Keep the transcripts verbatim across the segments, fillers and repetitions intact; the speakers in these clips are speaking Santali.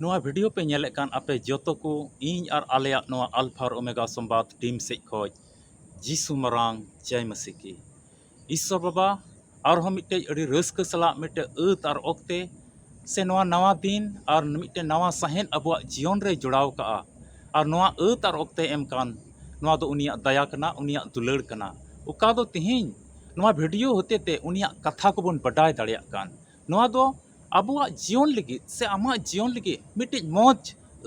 ᱱᱚᱣᱟ ᱵᱷᱤᱰᱤᱭᱳ ᱯᱮ ᱧᱮᱞᱮᱫ ᱠᱟᱱ ᱟᱯᱮ ᱡᱚᱛᱚ ᱠᱚ, ᱤᱧ ᱟᱨ ᱟᱞᱮᱭᱟᱜ ᱱᱚᱣᱟ ᱟᱞᱯᱷᱟ ᱟᱨ ᱳᱢᱮᱜᱟ ᱥᱚᱢᱵᱟᱫ ᱴᱤᱢ ᱥᱮᱫ ᱠᱷᱚᱡ ᱡᱤᱥᱩ ᱢᱟᱨᱟᱝ ᱡᱟᱭ ᱢᱟᱹᱥᱤ ᱠᱤ᱾ ᱤᱥᱥᱚᱨ ᱵᱟᱵᱟ, ᱟᱨᱦᱚᱸ ᱢᱤᱫᱴᱮᱡ ᱟᱹᱰᱤ ᱨᱟᱹᱥᱠᱟᱹ ᱥᱟᱞᱟᱜ ᱢᱤᱫᱴᱮᱡ ᱟᱹᱛ ᱟᱨ ᱚᱠᱛᱮ ᱥᱮ ᱱᱚᱣᱟ ᱱᱟᱣᱟ ᱫᱤᱱ ᱟᱨ ᱢᱤᱫᱴᱮᱡ ᱱᱟᱣᱟ ᱥᱟᱦᱮᱫ ᱟᱵᱚᱣᱟᱜ ᱡᱤᱭᱚᱱ ᱨᱮ ᱡᱚᱲᱟᱣ ᱠᱟᱜᱼᱟ᱾ ᱟᱨ ᱱᱚᱣᱟ ᱟᱹᱛ ᱟᱨ ᱚᱠᱛᱮ ᱮᱢ ᱠᱟᱱ, ᱱᱚᱣᱟ ᱫᱚ ᱩᱱᱤᱭᱟᱜ ᱫᱟᱭᱟ ᱠᱟᱱᱟ, ᱩᱱᱤᱭᱟᱜ ᱫᱩᱞᱟᱹᱲ ᱠᱟᱱᱟ, ᱚᱠᱟ ᱫᱚ ᱛᱮᱦᱮᱧ ᱱᱚᱣᱟ ᱵᱷᱤᱰᱤᱭᱳ ᱦᱚᱛᱮ ᱛᱮ ᱩᱱᱤᱭᱟᱜ ᱠᱟᱛᱷᱟ ᱠᱚᱵᱚᱱ ᱵᱟᱰᱟᱭ ᱫᱟᱲᱮᱭᱟᱜ ᱠᱟᱱ᱾ ᱱᱚᱣᱟ ᱫᱚ ᱟᱵᱚᱣᱟᱜ ᱡᱤᱭᱚᱱ ᱞᱟᱹᱜᱤᱫ ᱥᱮ ᱟᱢᱟᱜ ᱡᱤᱭᱚᱱ ᱞᱟᱹᱜᱤᱫ ᱢᱤᱫᱴᱤᱡ ᱢᱚᱡᱽ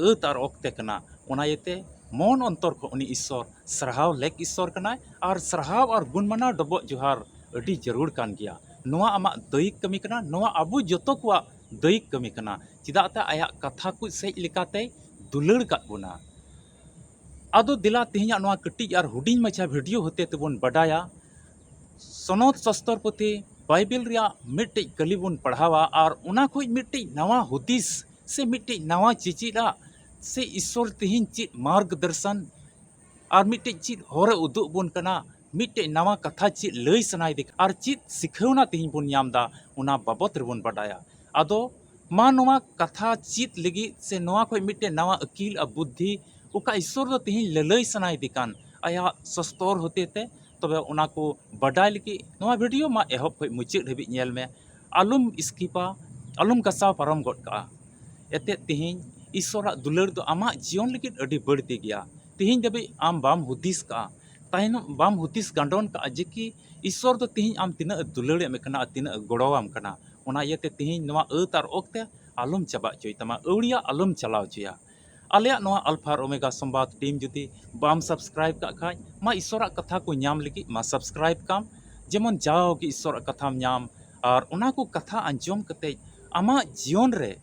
ᱟᱹᱛ ᱟᱨ ᱚᱠᱛᱮ ᱠᱟᱱᱟ᱾ ᱚᱱᱟ ᱤᱭᱟᱹᱛᱮ ᱢᱚᱱ ᱚᱱᱛᱚᱨ ᱠᱷᱚᱱ ᱩᱱᱤ ᱤᱥᱥᱚᱨ ᱥᱟᱨᱦᱟᱣ ᱞᱮᱠ ᱤᱥᱥᱚᱨ ᱠᱟᱱᱟᱭ, ᱟᱨ ᱥᱟᱨᱦᱟᱣ ᱟᱨ ᱜᱩᱱ ᱢᱟᱱᱟᱣ ᱰᱚᱵᱚᱜ ᱡᱚᱦᱟᱨ ᱟᱹᱰᱤ ᱡᱟᱹᱨᱩᱲ ᱠᱟᱱ ᱜᱮᱭᱟ᱾ ᱱᱚᱣᱟ ᱟᱢᱟᱜ ᱫᱟᱹᱭᱤᱠ ᱠᱟᱹᱢᱤ ᱠᱟᱱᱟ, ᱱᱚᱣᱟ ᱟᱵᱚ ᱡᱚᱛᱚ ᱠᱚᱣᱟᱜ ᱫᱟᱹᱭᱤᱠ ᱠᱟᱹᱢᱤ ᱠᱟᱱᱟ, ᱪᱮᱫᱟᱜ ᱛᱮ ᱟᱭᱟᱜ ᱠᱟᱛᱷᱟ ᱠᱚ ᱥᱮᱡ ᱞᱮᱠᱟᱛᱮᱭ ᱫᱩᱞᱟᱹᱲ ᱠᱟᱫ ᱵᱚᱱᱟ᱾ ᱟᱫᱚ ᱫᱮᱞᱟ ᱛᱮᱦᱮᱧᱟᱜ ᱱᱚᱣᱟ ᱠᱟᱹᱴᱤᱡ ᱟᱨ ᱦᱩᱰᱤᱧ ᱢᱟᱪᱷᱟ ᱵᱷᱤᱰᱤᱭᱳ ᱦᱚᱛᱮ ᱛᱮᱵᱚᱱ ᱵᱟᱰᱟᱭᱟ ᱥᱚᱱᱚᱛ ᱥᱟᱥᱛᱚᱨ ᱯᱩᱛᱷᱤ ᱵᱟᱭᱵᱮᱞ ᱨᱮᱭᱟᱜ ᱢᱤᱫᱴᱤᱡ ᱠᱟᱹᱞᱤ ᱵᱚᱱ ᱯᱟᱲᱦᱟᱣᱟ ᱟᱨ ᱚᱱᱟ ᱠᱷᱚᱱ ᱢᱤᱫᱴᱤᱡ ᱱᱟᱣᱟ ᱦᱩᱫᱤᱥ ᱥᱮ ᱢᱤᱫᱴᱤᱡ ᱱᱟᱣᱟ ᱪᱮᱪᱮᱫ ᱟᱜ ᱥᱮ ᱤᱥᱥᱚᱨ ᱛᱮᱦᱮᱧ ᱪᱮᱫ ᱢᱟᱨᱜᱽ ᱫᱚᱨᱥᱚᱱ ᱟᱨ ᱢᱤᱫᱴᱤᱡ ᱪᱮᱫ ᱦᱚᱨᱮ ᱩᱫᱩᱜ ᱵᱚᱱ ᱠᱟᱱᱟ, ᱢᱤᱫᱴᱤᱡ ᱱᱟᱣᱟ ᱠᱟᱛᱷᱟ ᱪᱮᱫ ᱞᱟᱹᱭ ᱥᱟᱱᱟᱭᱮᱫᱮ ᱠᱟᱱᱟ ᱟᱨ ᱪᱮᱫ ᱥᱤᱠᱷᱟᱹᱣᱱᱟ ᱛᱮᱦᱮᱧ ᱵᱚᱱ ᱧᱟᱢ ᱮᱫᱟ, ᱚᱱᱟ ᱵᱟᱵᱚᱛ ᱨᱮᱵᱚᱱ ᱵᱟᱰᱟᱭᱟ᱾ ᱟᱫᱚ ᱢᱟ ᱱᱚᱣᱟ ᱠᱟᱛᱷᱟ ᱪᱮᱫ ᱞᱟᱹᱜᱤᱫ ᱥᱮ ᱱᱚᱣᱟ ᱠᱷᱚᱱ ᱢᱤᱫᱴᱮᱱ ᱱᱟᱣᱟ ᱟᱹᱠᱤᱞ ᱟᱨ ᱵᱩᱫᱽᱫᱷᱤ ᱚᱠᱟ ᱤᱥᱥᱚᱨ ᱫᱚ ᱛᱮᱦᱮᱧ ᱞᱟᱹᱞᱟᱹᱭ ᱥᱟᱱᱟᱭᱮᱫᱮ ᱠᱟᱱ ᱟᱭᱟᱜ ᱥᱚᱥᱛᱚᱨ ᱦᱚᱛᱮ ᱛᱮ, ᱛᱚᱵᱮ ᱚᱱᱟ ᱠᱚ ᱵᱟᱰᱟᱭ ᱞᱟᱹᱜᱤᱫ ᱱᱚᱣᱟ ᱵᱷᱤᱰᱤᱭᱳ ᱢᱟ ᱮᱦᱚᱵ ᱠᱷᱚᱱ ᱢᱩᱪᱟᱹᱫ ᱦᱟᱹᱵᱤᱡ ᱧᱮᱞ ᱢᱮ, ᱟᱞᱚᱢ ᱥᱠᱤᱯᱟ, ᱟᱞᱚᱢ ᱜᱟᱥᱟᱣ ᱯᱟᱨᱚᱢ ᱜᱚᱫ ᱠᱟᱜᱼᱟ᱾ ᱮᱛᱮᱫ ᱛᱮᱦᱮᱧ ᱤᱥᱥᱚᱨᱟᱜ ᱫᱩᱞᱟᱹᱲ ᱫᱚ ᱟᱢᱟᱜ ᱡᱤᱭᱚᱱ ᱞᱟᱹᱜᱤᱫ ᱟᱹᱰᱤ ᱵᱟᱹᱲᱛᱤ ᱜᱮᱭᱟ᱾ ᱛᱮᱦᱮᱧ ᱫᱷᱟᱹᱵᱤᱡ ᱟᱢ ᱵᱟᱢ ᱦᱩᱫᱤᱥ ᱠᱟᱜᱼᱟ, ᱛᱟᱭᱱᱚᱢ ᱵᱟᱢ ᱦᱩᱫᱤᱥ ᱜᱟᱸᱰᱚᱱ ᱠᱟᱜᱼᱟ ᱡᱮ ᱠᱤ ᱤᱥᱥᱚᱨ ᱫᱚ ᱛᱮᱦᱮᱧ ᱟᱢ ᱛᱤᱱᱟᱹᱜ ᱮ ᱫᱩᱞᱟᱹᱲᱮᱫ ᱢᱮ ᱠᱟᱱᱟ ᱟᱨ ᱛᱤᱱᱟᱹᱜ ᱮ ᱜᱚᱲᱚᱣᱟᱢ ᱠᱟᱱᱟ᱾ ᱚᱱᱟ ᱤᱭᱟᱹᱛᱮ ᱛᱮᱦᱮᱧ ᱱᱚᱣᱟ ᱟᱹᱛ ᱟᱨ ᱚᱠᱛᱮ ᱟᱞᱚᱢ ᱪᱟᱵᱟ ᱦᱚᱪᱚᱭ ᱛᱟᱢᱟ, ᱟᱹᱣᱲᱤᱭᱟᱜ ᱟᱞᱚᱢ ᱪᱟᱞᱟᱣ ᱦᱚᱪᱚᱭᱟ᱾ ᱟᱞᱮᱭᱟᱜ ᱱᱚᱣᱟ ᱟᱞᱯᱷᱟ ᱟᱨ ᱳᱢᱮᱜᱟ ᱥᱚᱢᱵᱟᱫ ᱴᱤᱢ ᱡᱩᱫᱤ ᱵᱟᱢ ᱥᱟᱵᱥᱠᱨᱟᱭᱤᱵ ᱠᱟᱜ ᱠᱷᱟᱡ, ᱢᱟ ᱤᱥᱥᱚᱨᱟᱜ ᱠᱟᱛᱷᱟ ᱠᱚ ᱧᱟᱢ ᱞᱟᱹᱜᱤᱫ ᱢᱟ ᱥᱟᱵᱥᱠᱨᱟᱭᱤᱵ ᱠᱟᱢ, ᱡᱮᱢᱚᱱ ᱡᱟᱣᱜᱮ ᱤᱥᱥᱚᱨᱟᱜ ᱠᱟᱛᱷᱟᱢ ᱧᱟᱢ ᱟᱨ ᱚᱱᱟ ᱠᱚ ᱠᱟᱛᱷᱟ ᱟᱸᱡᱚᱢ ᱠᱟᱛᱮ ᱟᱢᱟᱜ ᱡᱤᱭᱚᱱ ᱨᱮ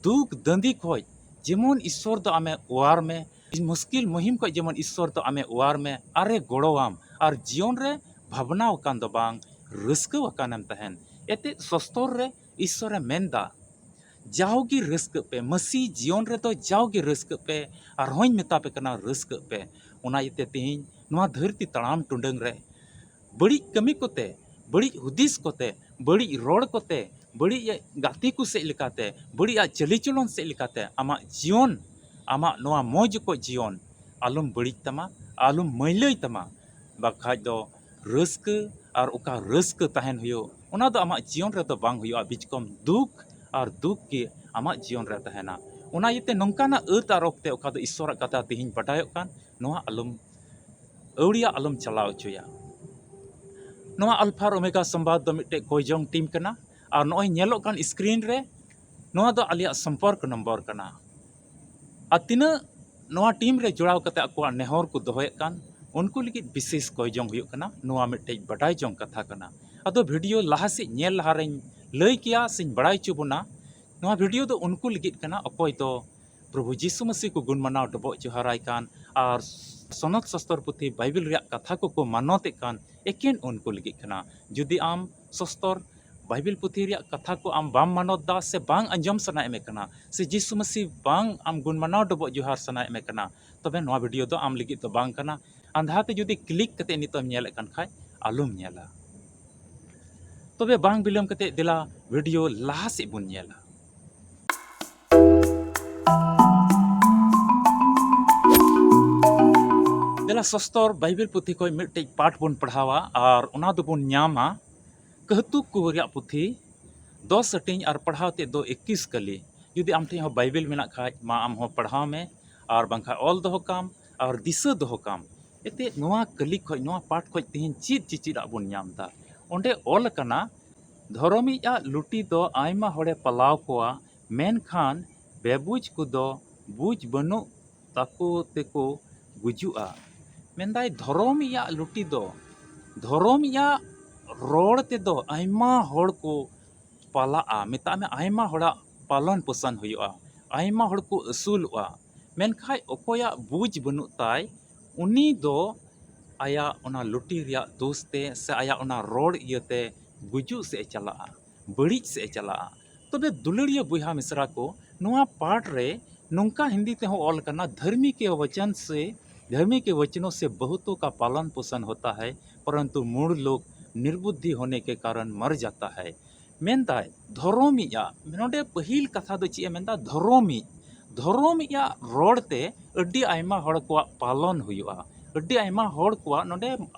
ᱫᱩᱠ ᱫᱟᱹᱱᱫᱤ ᱠᱷᱚᱡ ᱡᱮᱢᱚᱱ ᱤᱥᱥᱚᱨ ᱫᱚ ᱟᱢᱮ ᱚᱣᱟᱨ ᱢᱮ, ᱢᱩᱥᱠᱤᱞ ᱢᱩᱦᱤᱢ ᱠᱷᱚᱡ ᱡᱮᱢᱚᱱ ᱤᱥᱥᱚᱨ ᱫᱚ ᱟᱢᱮ ᱚᱣᱟᱨ ᱢᱮ ᱟᱨᱮ ᱜᱚᱲᱚᱣᱟᱢ, ᱟᱨ ᱡᱤᱭᱚᱱ ᱨᱮ ᱵᱷᱟᱵᱽᱱᱟ ᱟᱠᱟᱱ ᱫᱚ ᱵᱟᱝ, ᱨᱟᱹᱥᱠᱟᱹ ᱟᱠᱟᱱᱮᱢ ᱛᱟᱦᱮᱱ᱾ ᱮᱛᱮᱫ ᱥᱚᱥᱛᱚᱨ ᱨᱮ ᱤᱥᱥᱚᱨᱮ ᱢᱮᱱᱫᱟ, ᱡᱟᱣᱜᱮ ᱨᱟᱹᱥᱠᱟᱹᱜ ᱯᱮ, ᱢᱟᱹᱥᱤ ᱡᱤᱭᱚᱱ ᱨᱮᱫᱚ ᱡᱟᱣᱜᱮ ᱨᱟᱹᱥᱠᱟᱹᱜ ᱯᱮ, ᱟᱨᱦᱚᱸᱧ ᱢᱮᱛᱟ ᱯᱮ ᱠᱟᱱᱟ ᱨᱟᱹᱥᱠᱟᱹᱜ ᱯᱮ᱾ ᱚᱱᱟ ᱤᱭᱟᱹᱛᱮ ᱛᱮᱦᱮᱧ ᱱᱚᱣᱟ ᱫᱷᱟᱹᱨᱛᱤ ᱛᱟᱲᱟᱢ ᱴᱩᱰᱟᱹᱝ ᱨᱮ ᱵᱟᱹᱲᱤᱡ ᱠᱟᱹᱢᱤ ᱠᱚᱛᱮ, ᱵᱟᱹᱲᱤᱡ ᱦᱩᱫᱤᱥ ᱠᱚᱛᱮ, ᱵᱟᱹᱲᱤᱡ ᱨᱚᱲ ᱠᱚᱛᱮ, ᱵᱟᱹᱲᱤᱡ ᱜᱟᱛᱮ ᱠᱚ ᱥᱮᱫ ᱞᱮᱠᱟᱛᱮ, ᱵᱟᱹᱲᱤᱡ ᱟᱜ ᱪᱟᱹᱞᱤ ᱪᱚᱞᱚᱱ ᱥᱮᱫ ᱞᱮᱠᱟᱛᱮ ᱟᱢᱟᱜ ᱡᱤᱭᱚᱱ, ᱟᱢᱟᱜ ᱱᱚᱣᱟ ᱢᱚᱡᱽ ᱚᱠᱚᱡ ᱡᱤᱭᱚᱱ ᱟᱞᱚᱢ ᱵᱟᱹᱲᱤᱡ ᱛᱟᱢᱟ, ᱟᱞᱚᱢ ᱢᱟᱹᱭᱞᱟᱹᱭ ᱛᱟᱢᱟ᱾ ᱵᱟᱠᱷᱟᱡ ᱫᱚ ᱨᱟᱹᱥᱠᱟᱹ ᱟᱨ ᱚᱠᱟ ᱨᱟᱹᱥᱠᱟᱹ ᱛᱟᱦᱮᱱ ᱦᱩᱭᱩᱜ, ᱚᱱᱟ ᱫᱚ ᱟᱢᱟᱜ ᱡᱤᱭᱚᱱ ᱨᱮᱫᱚ ᱵᱟᱝ ᱦᱩᱭᱩᱜᱼᱟ᱾ ᱵᱤᱪᱠᱚᱢ ᱫᱩᱠ ᱟᱨ ᱫᱩᱠ ᱜᱮ ᱟᱢᱟᱜ ᱡᱤᱭᱚᱱ ᱨᱮ ᱛᱟᱦᱮᱱᱟ᱾ ᱚᱱᱟ ᱤᱭᱟᱹᱛᱮ ᱱᱚᱝᱠᱟᱱᱟᱜ ᱟᱹᱛ ᱟᱨ ᱚᱠᱛᱮ ᱚᱠᱟ ᱫᱚ ᱤᱥᱥᱚᱨᱟᱜ ᱠᱟᱛᱷᱟ ᱛᱮᱦᱮᱧ ᱵᱟᱰᱟᱭᱚᱜ ᱠᱟᱱ, ᱱᱚᱣᱟ ᱟᱞᱚᱢ ᱟᱹᱣᱲᱤᱭᱟᱜ ᱟᱞᱚᱢ ᱪᱟᱞᱟᱣ ᱦᱚᱪᱚᱭᱟ᱾ ᱱᱚᱣᱟ ᱟᱞᱯᱷᱟ ᱟᱨ ᱳᱢᱮᱜᱟ ᱥᱚᱢᱵᱟᱫ ᱫᱚ ᱢᱤᱫᱴᱮᱡ ᱠᱚᱭᱡᱚᱝ ᱴᱤᱢ ᱠᱟᱱᱟ, ᱟᱨ ᱱᱚᱜᱼᱚᱭ ᱧᱮᱞᱚᱜ ᱠᱟᱱ ᱥᱠᱨᱤᱱ ᱨᱮ, ᱱᱚᱣᱟ ᱫᱚ ᱟᱞᱮᱭᱟᱜ ᱥᱚᱢᱯᱚᱨᱠ ᱱᱚᱢᱵᱚᱨ ᱠᱟᱱᱟ᱾ ᱟᱨ ᱛᱤᱱᱟᱹᱜ ᱱᱚᱣᱟ ᱴᱤᱢ ᱨᱮ ᱡᱚᱲᱟᱣ ᱠᱟᱛᱮ ᱟᱠᱚᱣᱟᱜ ᱱᱮᱦᱚᱨ ᱠᱚ ᱫᱚᱦᱚᱭᱮᱫ ᱠᱟᱱ, ᱩᱱᱠᱩ ᱞᱟᱹᱜᱤᱫ ᱵᱤᱥᱮᱥ ᱠᱚᱭᱡᱚᱝ ᱦᱩᱭᱩᱜ ᱠᱟᱱᱟ᱾ ᱱᱚᱣᱟ ᱢᱤᱫᱴᱮᱡ ᱵᱟᱰᱟᱭ ᱡᱚᱝ ᱠᱟᱛᱷᱟ ᱠᱟᱱᱟ᱾ ᱟᱫᱚ ᱵᱷᱤᱰᱤᱭᱳ ᱞᱟᱦᱟ ᱥᱮᱫ ᱧᱮᱞ ᱞᱟᱦᱟ ᱨᱮᱧ ᱞᱟᱹᱭ ᱠᱮᱭᱟ ᱥᱮᱧ ᱵᱟᱲᱟᱭ ᱦᱚᱪᱚ ᱵᱚᱱᱟ, ᱱᱚᱣᱟ ᱵᱷᱤᱰᱤᱭᱳ ᱫᱚ ᱩᱱᱠᱩ ᱞᱟᱹᱜᱤᱫ ᱠᱟᱱᱟ, ᱚᱠᱚᱭ ᱫᱚ ᱯᱨᱚᱵᱷᱩ ᱡᱤᱥᱩ ᱢᱟᱹᱥᱤ ᱠᱚ ᱜᱩᱱ ᱢᱟᱱᱟᱣ ᱰᱚᱵᱚᱜ ᱡᱚᱦᱟᱨᱟᱭ ᱠᱟᱱ ᱟᱨ ᱥᱚᱱᱚᱛ ᱥᱚᱥᱛᱚᱨ ᱯᱩᱛᱷᱤ ᱵᱟᱭᱵᱮᱞ ᱨᱮᱭᱟᱜ ᱠᱟᱛᱷᱟ ᱠᱚᱠᱚ ᱢᱟᱱᱚᱛᱮᱫ ᱠᱟᱱ ᱮᱠᱮᱱ ᱩᱱᱠᱩ ᱞᱟᱹᱜᱤᱫ ᱠᱟᱱᱟ᱾ ᱡᱩᱫᱤ ᱟᱢ ᱥᱚᱥᱛᱚᱨ ᱵᱟᱭᱵᱮᱞ ᱯᱩᱛᱷᱤ ᱨᱮᱭᱟᱜ ᱠᱟᱛᱷᱟ ᱠᱚ ᱟᱢ ᱵᱟᱢ ᱢᱟᱱᱚᱛ ᱫᱟ ᱥᱮ ᱵᱟᱝ ᱟᱸᱡᱚᱢ ᱥᱟᱱᱟᱭᱮᱫ ᱢᱮ ᱠᱟᱱᱟ, ᱥᱮ ᱡᱤᱥᱩ ᱢᱟᱹᱥᱤ ᱵᱟᱝ ᱟᱢ ᱜᱩᱱ ᱢᱟᱱᱟᱣ ᱰᱚᱵᱚᱜ ᱡᱚᱦᱟᱨ ᱥᱟᱱᱟᱭᱮᱫ ᱢᱮ ᱠᱟᱱᱟ, ᱛᱚᱵᱮ ᱱᱚᱣᱟ ᱵᱷᱤᱰᱤᱭᱳ ᱫᱚ ᱟᱢ ᱞᱟᱹᱜᱤᱫ ᱫᱚ ᱵᱟᱝ ᱠᱟᱱᱟ᱾ ᱟᱸᱫᱷᱟ ᱛᱮ ᱡᱩᱫᱤ ᱠᱞᱤᱠ ᱠᱟᱛᱮ ᱱᱤᱛᱚᱜ ᱮᱢ ᱧᱮᱞᱮᱫ ᱠᱟᱱ ᱠᱷᱟᱡ, ᱟᱞᱚᱢ ᱧᱮᱞᱟ᱾ ᱛᱚᱵᱮ ᱵᱟᱝ ᱵᱤᱞᱚᱢ ᱠᱟᱛᱮ ᱫᱮᱞᱟ ᱵᱷᱤᱰᱤᱭᱳ ᱞᱟᱦᱟ ᱥᱮᱫ ᱵᱚᱱ ᱧᱮᱞᱟ᱾ ᱫᱮᱞᱟ ᱥᱚᱥᱛᱚᱨ ᱵᱟᱭᱵᱮᱞ ᱯᱩᱛᱷᱤ ᱠᱷᱚᱱ ᱢᱤᱫᱴᱮᱡ ᱯᱟᱴ ᱵᱚᱱ ᱯᱟᱲᱦᱟᱣᱟ ᱟᱨ ᱚᱱᱟ ᱫᱚᱵᱚᱱ ᱧᱟᱢᱟ ᱠᱟᱹᱦᱛᱩᱠ ᱠᱚ ᱨᱮᱭᱟᱜ ᱯᱩᱛᱷᱤ ᱫᱚᱥ ᱦᱟᱹᱴᱤᱧ ᱟᱨ ᱯᱟᱲᱦᱟᱣ ᱛᱮᱫ ᱫᱚ ᱮᱠᱤᱥ ᱠᱟᱹᱞᱤ᱾ ᱡᱩᱫᱤ ᱟᱢ ᱴᱷᱮᱱ ᱦᱚᱸ ᱵᱟᱭᱵᱮᱞ ᱢᱮᱱᱟᱜ ᱠᱷᱟᱡ, ᱢᱟ ᱟᱢ ᱦᱚᱸ ᱯᱟᱲᱦᱟᱣ ᱢᱮ, ᱟᱨ ᱵᱟᱝᱠᱷᱟᱱ ᱚᱞ ᱫᱚᱦᱚ ᱠᱟᱢ ᱟᱨ ᱫᱤᱥᱟᱹ ᱫᱚᱦᱚ ᱠᱟᱢ᱾ ᱮᱱᱛᱮᱫ ᱱᱚᱣᱟ ᱠᱟᱹᱞᱤ ᱠᱷᱚᱡ, ᱱᱚᱣᱟ ᱯᱟᱴ ᱠᱷᱚᱡ ᱛᱮᱦᱮᱧ ᱪᱮᱫ ᱪᱮᱪᱮᱫ ᱟᱜ ᱵᱚᱱ ᱧᱟᱢ ᱮᱫᱟ? ᱚᱸᱰᱮ ᱚᱞ ᱟᱠᱟᱱᱟ, ᱫᱷᱚᱨᱚᱢᱤᱡ ᱟᱜ ᱞᱩᱴᱤ ᱫᱚ ᱟᱭᱢᱟ ᱦᱚᱲᱮ ᱯᱟᱞᱟᱣ ᱠᱚᱣᱟ, ᱢᱮᱱᱠᱷᱟᱱ ᱵᱮᱵᱩᱡ ᱠᱚᱫᱚ ᱵᱩᱡᱽ ᱵᱟᱹᱱᱩᱜ ᱛᱟᱠᱚ ᱛᱮᱠᱚ ᱜᱩᱡᱩᱜᱼᱟ᱾ ᱢᱮᱱᱫᱟᱭ, ᱫᱷᱚᱨᱚᱢᱤᱡ ᱟᱜ ᱞᱩᱴᱤ ᱫᱚ, ᱫᱷᱚᱨᱚᱢᱤᱡ ᱟᱜ ᱨᱚᱲ ᱛᱮᱫᱚ ᱟᱭᱢᱟ ᱦᱚᱲ ᱠᱚ ᱯᱟᱞᱟᱜᱼᱟ, ᱢᱮᱛᱟᱜ ᱢᱮ ᱟᱭᱢᱟ ᱦᱚᱲᱟᱜ ᱯᱟᱞᱚᱱ ᱯᱳᱥᱚᱱ ᱦᱩᱭᱩᱜᱼᱟ, ᱟᱭᱢᱟ ᱦᱚᱲ ᱠᱚ ᱟᱹᱥᱩᱞᱚᱜᱼᱟ᱾ ᱢᱮᱱᱠᱷᱟᱡ ᱚᱠᱚᱭᱟᱜ ᱵᱩᱡᱽ ᱵᱟᱹᱱᱩᱜ ᱛᱟᱭ, ᱩᱱᱤ ᱫᱚ ᱟᱭᱟᱜ ᱚᱱᱟ ᱞᱩᱴᱤ ᱨᱮᱭᱟᱜ ᱫᱳᱥ ᱛᱮ ᱥᱮ ᱟᱭᱟᱜ ᱚᱱᱟ ᱨᱚᱲ ᱤᱭᱟᱹᱛᱮ ᱜᱩᱡᱩᱜ ᱥᱮᱫ ᱮ ᱪᱟᱞᱟᱜᱼᱟ, ᱵᱟᱹᱲᱤᱡ ᱥᱮᱫ ᱮ ᱪᱟᱞᱟᱜᱼᱟ᱾ ᱛᱚᱵᱮ ᱫᱩᱞᱟᱹᱲᱤᱭᱟᱹ ᱵᱚᱭᱦᱟ ᱢᱤᱥᱨᱟ ᱠᱚ, ᱱᱚᱣᱟ ᱯᱟᱴ ᱨᱮ ᱱᱚᱝᱠᱟ ᱦᱤᱱᱫᱤ ᱛᱮᱦᱚᱸ ᱚᱞ ᱠᱟᱱᱟ, ᱫᱷᱟᱨᱢᱤ ᱠᱮ ᱵᱚᱪᱚᱱ ᱥᱮ, ᱫᱷᱟᱨᱢᱤ ᱠᱮ ᱵᱚᱪᱱᱚ ᱥᱮ ᱵᱚᱦᱩᱛᱚ ᱠᱟ ᱯᱟᱞᱚᱱ ᱯᱳᱥᱚᱱ ᱦᱳᱛᱟ ᱦᱟᱭ, ᱯᱚᱨᱚᱱᱛᱩ ᱢᱩᱲ ᱞᱳᱜ ᱱᱤᱨᱵᱩᱫᱽᱫᱷᱤ ᱦᱳᱱᱮ ᱠᱮ ᱠᱟᱨᱚᱱ ᱢᱟᱨ ᱡᱟᱛᱟ ᱦᱟᱭ᱾ ᱢᱮᱱᱫᱟᱭ ᱫᱷᱚᱨᱚᱢᱤᱡᱼᱟ᱾ ᱱᱚᱰᱮ ᱯᱟᱹᱦᱤᱞ ᱠᱟᱛᱷᱟ ᱫᱚ ᱪᱮᱫ ᱮ ᱢᱮᱱᱫᱟ? ᱫᱷᱚᱨᱚᱢᱤᱡ᱾ ᱫᱷᱚᱨᱚᱢᱤᱡᱼᱟᱜ ᱨᱚᱲ ᱛᱮ ᱟᱹᱰᱤ ᱟᱭᱢᱟ ᱦᱚᱲ ᱠᱚᱣᱟᱜ ᱯᱟᱞᱚᱱ ᱦᱩᱭᱩᱜᱼᱟ᱾ ᱟᱹᱰᱤ ᱟᱭᱢᱟ ᱦᱚᱲ ᱠᱚᱣᱟᱜ, ᱱᱚᱰᱮ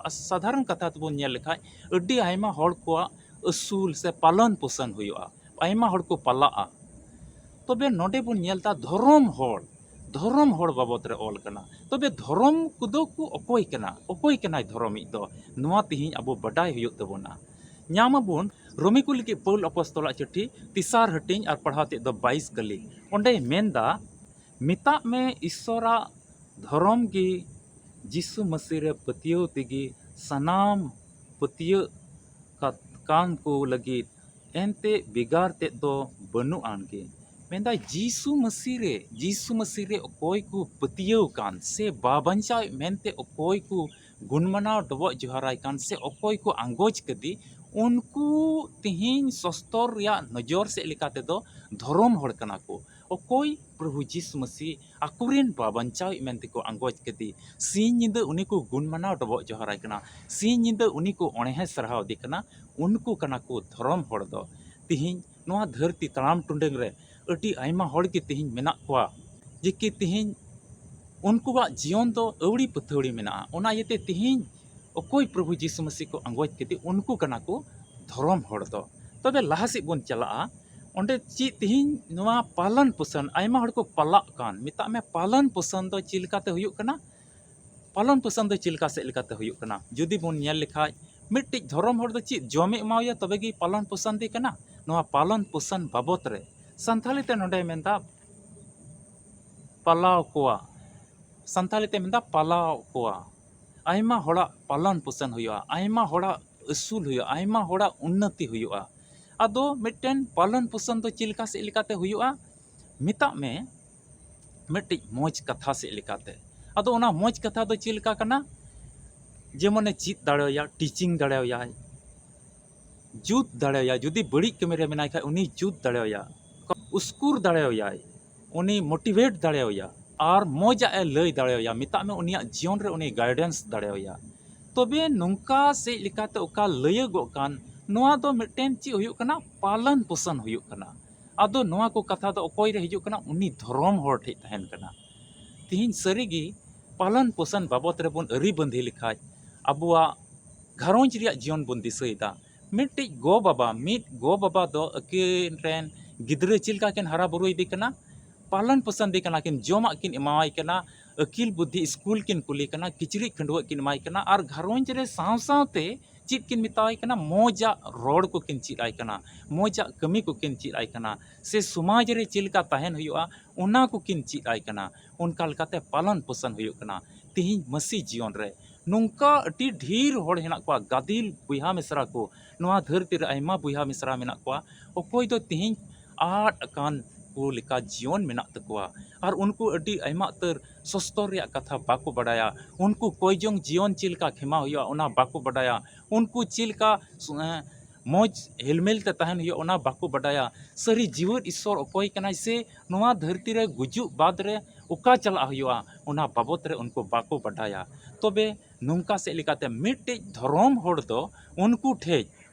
ᱥᱟᱫᱷᱟᱨᱚᱱ ᱠᱟᱛᱷᱟ ᱛᱮᱵᱚᱱ ᱧᱮᱞ ᱞᱮᱠᱷᱟᱡ, ᱟᱹᱰᱤ ᱟᱭᱢᱟ ᱦᱚᱲ ᱠᱚᱣᱟᱜ ᱟᱹᱥᱩᱞ ᱥᱮ ᱯᱟᱞᱚᱱ ᱯᱳᱥᱚᱱ ᱦᱩᱭᱩᱜᱼᱟ, ᱟᱭᱢᱟ ᱦᱚᱲ ᱠᱚ ᱯᱟᱞᱟᱜᱼᱟ᱾ ᱛᱚᱵᱮ ᱱᱚᱰᱮ ᱵᱚᱱ ᱧᱮᱞ ᱮᱫᱟ ᱫᱷᱚᱨᱚᱢ ᱦᱚᱲ, ᱫᱷᱚᱨᱚᱢ ᱦᱚᱲ ᱵᱟᱵᱚᱫ ᱨᱮ ᱚᱞ ᱠᱟᱱᱟ᱾ ᱛᱚᱵᱮ ᱫᱷᱚᱨᱚᱢ ᱠᱚᱫᱚ ᱠᱚ ᱚᱠᱚᱭ ᱠᱟᱱᱟ? ᱚᱠᱚᱭ ᱠᱟᱱᱟᱭ ᱫᱷᱚᱨᱚᱢᱤᱡ ᱫᱚ? ᱱᱚᱣᱟ ᱛᱮᱦᱮᱧ ᱟᱵᱚ ᱵᱟᱰᱟᱭ ᱦᱩᱭᱩᱜ ᱛᱟᱵᱚᱱᱟ᱾ ᱧᱟᱢ ᱟᱵᱚᱱ ᱨᱳᱢᱤ ᱠᱚ ᱞᱟᱹᱜᱤᱫ ᱯᱟᱹᱣᱩᱞ ᱟᱯᱚᱥᱛᱚᱞᱟᱜ ᱪᱤᱴᱷᱤ ᱛᱮᱥᱟᱨ ᱦᱟᱹᱴᱤᱧ ᱟᱨ ᱯᱟᱲᱦᱟᱣ ᱛᱮᱫ ᱫᱚ ᱵᱟᱭᱤᱥ ᱠᱟᱹᱞᱤ᱾ ᱚᱸᱰᱮᱭ ᱢᱮᱱᱫᱟ, ᱢᱮᱛᱟᱜ ᱢᱮ ᱤᱥᱥᱚᱨᱟᱜ ᱫᱷᱚᱨᱚᱢ ᱜᱮ ᱡᱤᱥᱩ ᱢᱟᱹᱥᱤ ᱨᱮ ᱯᱟᱹᱛᱭᱟᱹᱣ ᱛᱮᱜᱮ ᱥᱟᱱᱟᱢ ᱯᱟᱹᱛᱭᱟᱹᱜ ᱠᱟᱛ-, ᱠᱟᱱ ᱠᱚ ᱞᱟᱹᱜᱤᱫ ᱮᱱᱛᱮ ᱵᱷᱮᱜᱟᱨ ᱛᱮᱫ ᱫᱚ ᱵᱟᱹᱱᱩᱜ ᱟᱱ ᱜᱮ᱾ ᱢᱮᱱᱫᱟᱭ ᱡᱤᱥᱩ ᱢᱟᱹᱥᱤ ᱨᱮ, ᱡᱤᱥᱩ ᱢᱟᱹᱥᱤ ᱨᱮ ᱚᱠᱚᱭ ᱠᱚ ᱯᱟᱹᱛᱭᱟᱹᱣ ᱠᱟᱱ ᱥᱮ ᱵᱟᱵᱟᱧᱪᱟᱣᱮᱫ ᱢᱮᱱᱛᱮ ᱚᱠᱚᱭ ᱠᱚ ᱜᱩᱱᱢᱟᱱᱟᱣ ᱰᱚᱵᱚᱜ ᱡᱚᱦᱟᱨᱟᱭ ᱠᱟᱱ ᱥᱮ ᱚᱠᱚᱭ ᱠᱚ ᱟᱸᱜᱚᱪ ᱠᱟᱫᱮ, ᱩᱱᱠᱩ ᱛᱮᱦᱮᱧ ᱥᱚᱥᱛᱚᱨ ᱨᱮᱭᱟᱜ ᱱᱚᱡᱚᱨ ᱥᱮᱫ ᱞᱮᱠᱟ ᱛᱮᱫᱚ ᱫᱷᱚᱨᱚᱢ ᱦᱚᱲ ᱠᱟᱱᱟ ᱠᱚ᱾ ᱚᱠᱚᱭ ᱯᱨᱚᱵᱷᱩ ᱡᱤᱥᱩ ᱢᱟᱹᱥᱤ ᱟᱠᱚᱨᱮᱱ ᱵᱟᱵᱟᱧᱪᱟᱣᱤᱡ ᱢᱮᱱᱛᱮ ᱠᱚ ᱟᱸᱜᱚᱪ ᱠᱮᱫᱮ, ᱥᱤᱧ ᱧᱤᱫᱟᱹ ᱩᱱᱤ ᱠᱚ ᱜᱩᱱ ᱢᱟᱱᱟᱣ ᱰᱚᱵᱚᱜ ᱡᱚᱦᱟᱨᱟᱭ ᱠᱟᱱᱟ, ᱥᱤᱧ ᱧᱤᱫᱟᱹ ᱩᱱᱤ ᱠᱚ ᱚᱬᱦᱮ ᱥᱟᱨᱦᱟᱣ ᱮᱫᱮ ᱠᱟᱱᱟ, ᱩᱱᱠᱩ ᱠᱟᱱᱟ ᱠᱚ ᱫᱷᱚᱨᱚᱢ ᱦᱚᱲ ᱫᱚ᱾ ᱛᱤᱦᱤᱧ ᱱᱚᱣᱟ ᱫᱷᱟᱹᱨᱛᱤ ᱛᱟᱲᱟᱢ ᱴᱩᱰᱟᱹᱝ ᱨᱮ ᱟᱹᱰᱤ ᱟᱭᱢᱟ ᱦᱚᱲ ᱜᱮ ᱛᱤᱦᱤᱧ ᱢᱮᱱᱟᱜ ᱠᱚᱣᱟ, ᱡᱮ ᱠᱤ ᱛᱤᱦᱤᱧ ᱩᱱᱠᱩᱣᱟᱜ ᱡᱤᱭᱚᱱ ᱫᱚ ᱟᱹᱣᱲᱤ ᱯᱟᱹᱛᱷᱟᱹᱣᱲᱤ ᱢᱮᱱᱟᱜᱼᱟ᱾ ᱚᱱᱟ ᱤᱭᱟᱹᱛᱮ ᱛᱤᱦᱤᱧ ᱚᱠᱚᱭ ᱯᱨᱚᱵᱷᱩ ᱡᱤᱥᱩ ᱢᱟᱹᱥᱤ ᱠᱚ ᱟᱸᱜᱚᱪ ᱠᱮᱫᱮ, ᱩᱱᱠᱩ ᱠᱟᱱᱟ ᱠᱚ ᱫᱷᱚᱨᱚᱢ ᱦᱚᱲ ᱫᱚ᱾ ᱛᱚᱵᱮ ᱞᱟᱦᱟ ᱥᱮᱫ ᱵᱚᱱ ᱪᱟᱞᱟᱜᱼᱟ᱾ ᱚᱸᱰᱮ ᱪᱮᱫ ᱛᱤᱦᱤᱧ ᱱᱚᱣᱟ ᱯᱟᱞᱚᱱ ᱯᱳᱥᱚᱱ, ᱟᱭᱢᱟ ᱦᱚᱲ ᱠᱚ ᱯᱟᱞᱟᱜ ᱠᱟᱱ, ᱢᱮᱛᱟᱜ ᱢᱮ ᱯᱟᱞᱚᱱ ᱯᱳᱥᱚᱱ ᱫᱚ ᱪᱮᱫ ᱞᱮᱠᱟᱛᱮ ᱦᱩᱭᱩᱜ ᱠᱟᱱᱟ? ᱯᱟᱞᱚᱱ ᱯᱳᱥᱚᱱ ᱫᱚ ᱪᱮᱫ ᱞᱮᱠᱟ ᱥᱮᱫ ᱞᱮᱠᱟᱛᱮ ᱦᱩᱭᱩᱜ ᱠᱟᱱᱟ? ᱡᱩᱫᱤ ᱵᱚᱱ ᱧᱮᱞ ᱞᱮᱠᱷᱟᱡ, ᱢᱤᱫᱴᱤᱡ ᱫᱷᱚᱨᱚᱢ ᱦᱚᱲ ᱫᱚ ᱪᱮᱫ ᱡᱚᱢᱮ ᱮᱢᱟᱣᱟᱭᱟ, ᱛᱚᱵᱮ ᱜᱮ ᱯᱟᱞᱚᱱ ᱯᱳᱥᱚᱱ ᱫᱮ ᱠᱟᱱᱟ? ᱱᱚᱣᱟ ᱯᱟᱞᱚᱱ ᱯᱳᱥᱚᱱ ᱵᱟᱵᱚᱛ ᱨᱮ ᱥᱟᱱᱛᱷᱟᱞᱤ ᱛᱮ ᱱᱚᱰᱮ ᱢᱮᱱᱫᱟ ᱯᱟᱞᱟᱣ ᱠᱚᱣᱟ᱾ ᱥᱟᱱᱛᱟᱲᱤ ᱛᱮ ᱢᱮᱱᱫᱟ ᱯᱟᱞᱟᱣ ᱠᱚᱣᱟ᱾ ᱟᱭᱢᱟ ᱦᱚᱲᱟᱜ ᱯᱟᱞᱚᱱ ᱯᱳᱥᱚᱱ ᱦᱩᱭᱩᱜᱼᱟ, ᱟᱭᱢᱟ ᱦᱚᱲᱟᱜ ᱟᱹᱥᱩᱞ ᱦᱩᱭᱩᱜᱼᱟ, ᱟᱭᱢᱟ ᱦᱚᱲᱟᱜ ᱩᱱᱱᱚᱛᱤ ᱦᱩᱭᱩᱜᱼᱟ᱾ ᱟᱫᱚ ᱢᱤᱫᱴᱮᱱ ᱯᱟᱞᱚᱱ ᱯᱳᱥᱚᱱ ᱫᱚ ᱪᱮᱫ ᱞᱮᱠᱟ ᱥᱮᱫ ᱞᱮᱠᱟᱛᱮ ᱦᱩᱭᱩᱜᱼᱟ? ᱢᱮᱛᱟᱜ ᱢᱮ ᱢᱤᱫᱴᱤᱡ ᱢᱚᱡᱽ ᱠᱟᱛᱷᱟ ᱥᱮᱫ ᱞᱮᱠᱟᱛᱮ᱾ ᱟᱫᱚ ᱚᱱᱟ ᱢᱚᱡᱽ ᱠᱟᱛᱷᱟ ᱫᱚ ᱪᱮᱫ ᱞᱮᱠᱟ ᱠᱟᱱᱟ? ᱡᱮᱢᱚᱱᱮ ᱪᱮᱫ ᱫᱟᱲᱮᱣᱟᱭᱟ, ᱴᱤᱪᱤᱝ ᱫᱟᱲᱮᱣᱟᱭᱟᱭ, ᱡᱩᱛ ᱫᱟᱲᱮᱣᱟᱭᱟ, ᱡᱩᱫᱤ ᱵᱟᱹᱲᱤᱡ ᱠᱟᱹᱢᱤ ᱨᱮ ᱢᱮᱱᱟᱭ ᱠᱷᱟᱡ ᱩᱱᱤ ᱡᱩᱛ ᱫᱟᱲᱮᱣᱟᱭᱟ, ᱩᱥᱠᱩᱨ ᱫᱟᱲᱮᱣᱟᱭᱟᱭ, ᱩᱱᱤ ᱢᱳᱴᱤᱵᱷᱮᱴ ᱫᱟᱲᱮᱣᱟᱭᱟ, ᱟᱨ ᱢᱚᱡᱟᱜ ᱮ ᱞᱟᱹᱭ ᱫᱟᱲᱮᱣᱟᱭᱟ, ᱢᱮᱛᱟᱜ ᱢᱮ ᱩᱱᱤᱭᱟᱜ ᱡᱤᱭᱚᱱ ᱨᱮ ᱩᱱᱤ ᱜᱟᱭᱰᱮᱱᱥ ᱫᱟᱲᱮᱣᱟᱭᱟ᱾ ᱛᱚᱵᱮ ᱱᱚᱝᱠᱟ ᱥᱮᱫ ᱞᱮᱠᱟᱛᱮ ᱚᱠᱟ ᱞᱟᱹᱭᱟᱹᱜᱚᱜ ᱠᱟᱱ ᱱᱚᱣᱟ ᱫᱚ ᱢᱤᱫᱴᱮᱱ ᱪᱮᱫ ᱦᱩᱭᱩᱜ ᱠᱟᱱᱟ? ᱯᱟᱞᱚᱱ ᱯᱳᱥᱚᱱ ᱦᱩᱭᱩᱜ ᱠᱟᱱᱟ᱾ ᱟᱫᱚ ᱱᱚᱣᱟ ᱠᱚ ᱠᱟᱛᱷᱟ ᱫᱚ ᱚᱠᱚᱭ ᱨᱮ ᱦᱤᱡᱩᱜ ᱠᱟᱱᱟ? ᱩᱱᱤ ᱫᱷᱚᱨᱚᱢ ᱦᱚᱲ ᱴᱷᱮᱱ ᱛᱟᱦᱮᱱ ᱠᱟᱱᱟ᱾ ᱛᱤᱦᱤᱧ ᱥᱟᱹᱨᱤᱜᱮ ᱯᱟᱞᱚᱱ ᱯᱳᱥᱚᱱ ᱵᱟᱵᱚᱫ ᱨᱮᱵᱚᱱ ᱟᱹᱨᱤ ᱵᱟᱸᱫᱷᱤ ᱞᱮᱠᱷᱟᱡ ᱟᱵᱚᱣᱟᱜ ᱜᱷᱟᱨᱚᱸᱡᱽ ᱨᱮᱭᱟᱜ ᱡᱤᱭᱚᱱ ᱵᱚᱱ ᱫᱤᱥᱟᱹᱭᱮᱫᱟ᱾ ᱢᱤᱫᱴᱤᱡ ᱜᱚ ᱵᱟᱵᱟ, ᱢᱤᱫ ᱜᱚ ᱵᱟᱵᱟ ᱫᱚ ᱟᱹᱠᱤᱱ ᱨᱮᱱ ᱜᱤᱫᱽᱨᱟᱹ ᱪᱮᱫ ᱞᱮᱠᱟ ᱠᱤᱱ ᱦᱟᱨᱟ ᱵᱩᱨᱩᱭᱮᱫᱮ ᱠᱟᱱᱟ, ᱯᱟᱞᱚᱱ ᱯᱳᱥᱚᱱ ᱫᱮ ᱠᱟᱱᱟ ᱠᱤᱱ, ᱡᱚᱢᱟᱜ ᱠᱤᱱ ᱮᱢᱟᱣᱟᱭ ᱠᱟᱱᱟ, ᱟᱹᱠᱤᱞ ᱵᱩᱫᱽᱫᱷᱤ ᱥᱠᱩᱞ ᱠᱤᱱ ᱠᱩᱞᱮ ᱠᱟᱱᱟ, ᱠᱤᱪᱨᱤᱡ ᱠᱷᱟᱹᱰᱩᱣᱟᱹᱜ ᱠᱤᱱ ᱮᱢᱟᱭ ᱠᱟᱱᱟ, ᱟᱨ ᱜᱷᱟᱨᱚᱸᱡᱽ ᱨᱮ ᱥᱟᱶ ᱥᱟᱶᱛᱮ ᱪᱮᱫ ᱠᱤᱱ ᱢᱮᱛᱟᱣᱟᱭ ᱠᱟᱱᱟ? ᱢᱚᱡᱟᱜ ᱨᱚᱲ ᱠᱚᱠᱤᱱ ᱪᱮᱫ ᱟᱭ ᱠᱟᱱᱟ, ᱢᱚᱡᱟᱜ ᱠᱟᱹᱢᱤ ᱠᱚᱠᱤᱱ ᱪᱮᱫ ᱟᱭ ᱠᱟᱱᱟ, ᱥᱮ ᱥᱚᱢᱟᱡᱽ ᱨᱮ ᱪᱮᱫ ᱞᱮᱠᱟ ᱛᱟᱦᱮᱱ ᱦᱩᱭᱩᱜᱼᱟ, ᱚᱱᱟ ᱠᱚᱠᱤᱱ ᱪᱮᱫ ᱟᱭ ᱠᱟᱱᱟ᱾ ᱚᱱᱠᱟ ᱞᱮᱠᱟᱛᱮ ᱯᱟᱞᱚᱱ ᱯᱳᱥᱚᱱ ᱦᱩᱭᱩᱜ ᱠᱟᱱᱟ᱾ ᱛᱤᱦᱤᱧ ᱢᱟᱹᱥᱤ ᱡᱤᱭᱚᱱ ᱨᱮ ᱱᱚᱝᱠᱟ ᱟᱹᱰᱤ ᱰᱷᱮᱨ ᱦᱚᱲ ᱦᱮᱱᱟᱜ ᱠᱚᱣᱟ, ᱜᱟᱫᱮᱞ ᱵᱚᱭᱦᱟ ᱢᱤᱥᱨᱟ ᱠᱚ, ᱱᱚᱣᱟ ᱫᱷᱟᱹᱨᱛᱤ ᱨᱮ ᱟᱭᱢᱟ ᱵᱚᱭᱦᱟ ᱢᱤᱥᱨᱟ ᱢᱮᱱᱟᱜ ᱠᱚᱣᱟ, ᱚᱠᱚᱭ ᱫᱚ ᱛᱤᱦᱤᱧ ᱟᱫ ᱟᱠᱟᱱ ᱠᱚ ᱞᱮᱠᱟ ᱡᱤᱭᱚᱱ ᱢᱮᱱᱟᱜ ᱛᱟᱠᱚᱣᱟ᱾ ᱟᱨ ᱩᱱᱠᱩ ᱟᱹᱰᱤ ᱟᱭᱢᱟ ᱩᱛᱟᱹᱨ ᱥᱚᱥᱛᱚᱨ ᱨᱮᱭᱟᱜ ᱠᱟᱛᱷᱟ ᱵᱟᱠᱚ ᱵᱟᱰᱟᱭᱟ᱾ ᱩᱱᱠᱩ ᱠᱚᱭ ᱡᱚᱝ ᱡᱤᱭᱚᱱ ᱪᱮᱫ ᱞᱮᱠᱟ ᱠᱷᱮᱢᱟᱣ ᱦᱩᱭᱩᱜᱼᱟ, ᱚᱱᱟ ᱵᱟᱠᱚ ᱵᱟᱰᱟᱭᱟ᱾ ᱩᱱᱠᱩ ᱪᱮᱫ ᱞᱮᱠᱟ ᱥᱩ-, ᱮᱸ, ᱢᱚᱡᱽ ᱦᱮᱞᱢᱮᱞ ᱛᱮ ᱛᱟᱦᱮᱱ ᱦᱩᱭᱩᱜᱼᱟ, ᱚᱱᱟ ᱵᱟᱠᱚ ᱵᱟᱰᱟᱭᱟ᱾ ᱥᱟᱹᱨᱤ ᱡᱤᱣᱮᱫ ᱤᱥᱥᱚᱨ ᱚᱠᱚᱭ ᱠᱟᱱᱟᱭ ᱥᱮ ᱱᱚᱣᱟ ᱫᱷᱟᱹᱨᱛᱤ ᱨᱮ ᱜᱩᱡᱩᱜ ᱵᱟᱫᱽ ᱨᱮ ᱚᱠᱟ ᱪᱟᱞᱟᱜ ᱦᱩᱭᱩᱜᱼᱟ, ᱚᱱᱟ ᱵᱟᱵᱚᱛ ᱨᱮ ᱩᱱᱠᱩ ᱵᱟᱠᱚ ᱵᱟᱰᱟᱭᱟ᱾ ᱛᱚᱵᱮ ᱱᱚᱝᱠᱟ ᱥᱮᱫ ᱞᱮᱠᱟᱛᱮ ᱢᱤᱫᱴᱮᱡ ᱫᱷᱚᱨᱚᱢ ᱦᱚᱲ ᱫᱚ ᱩᱱᱠᱩ ᱴᱷᱮᱡ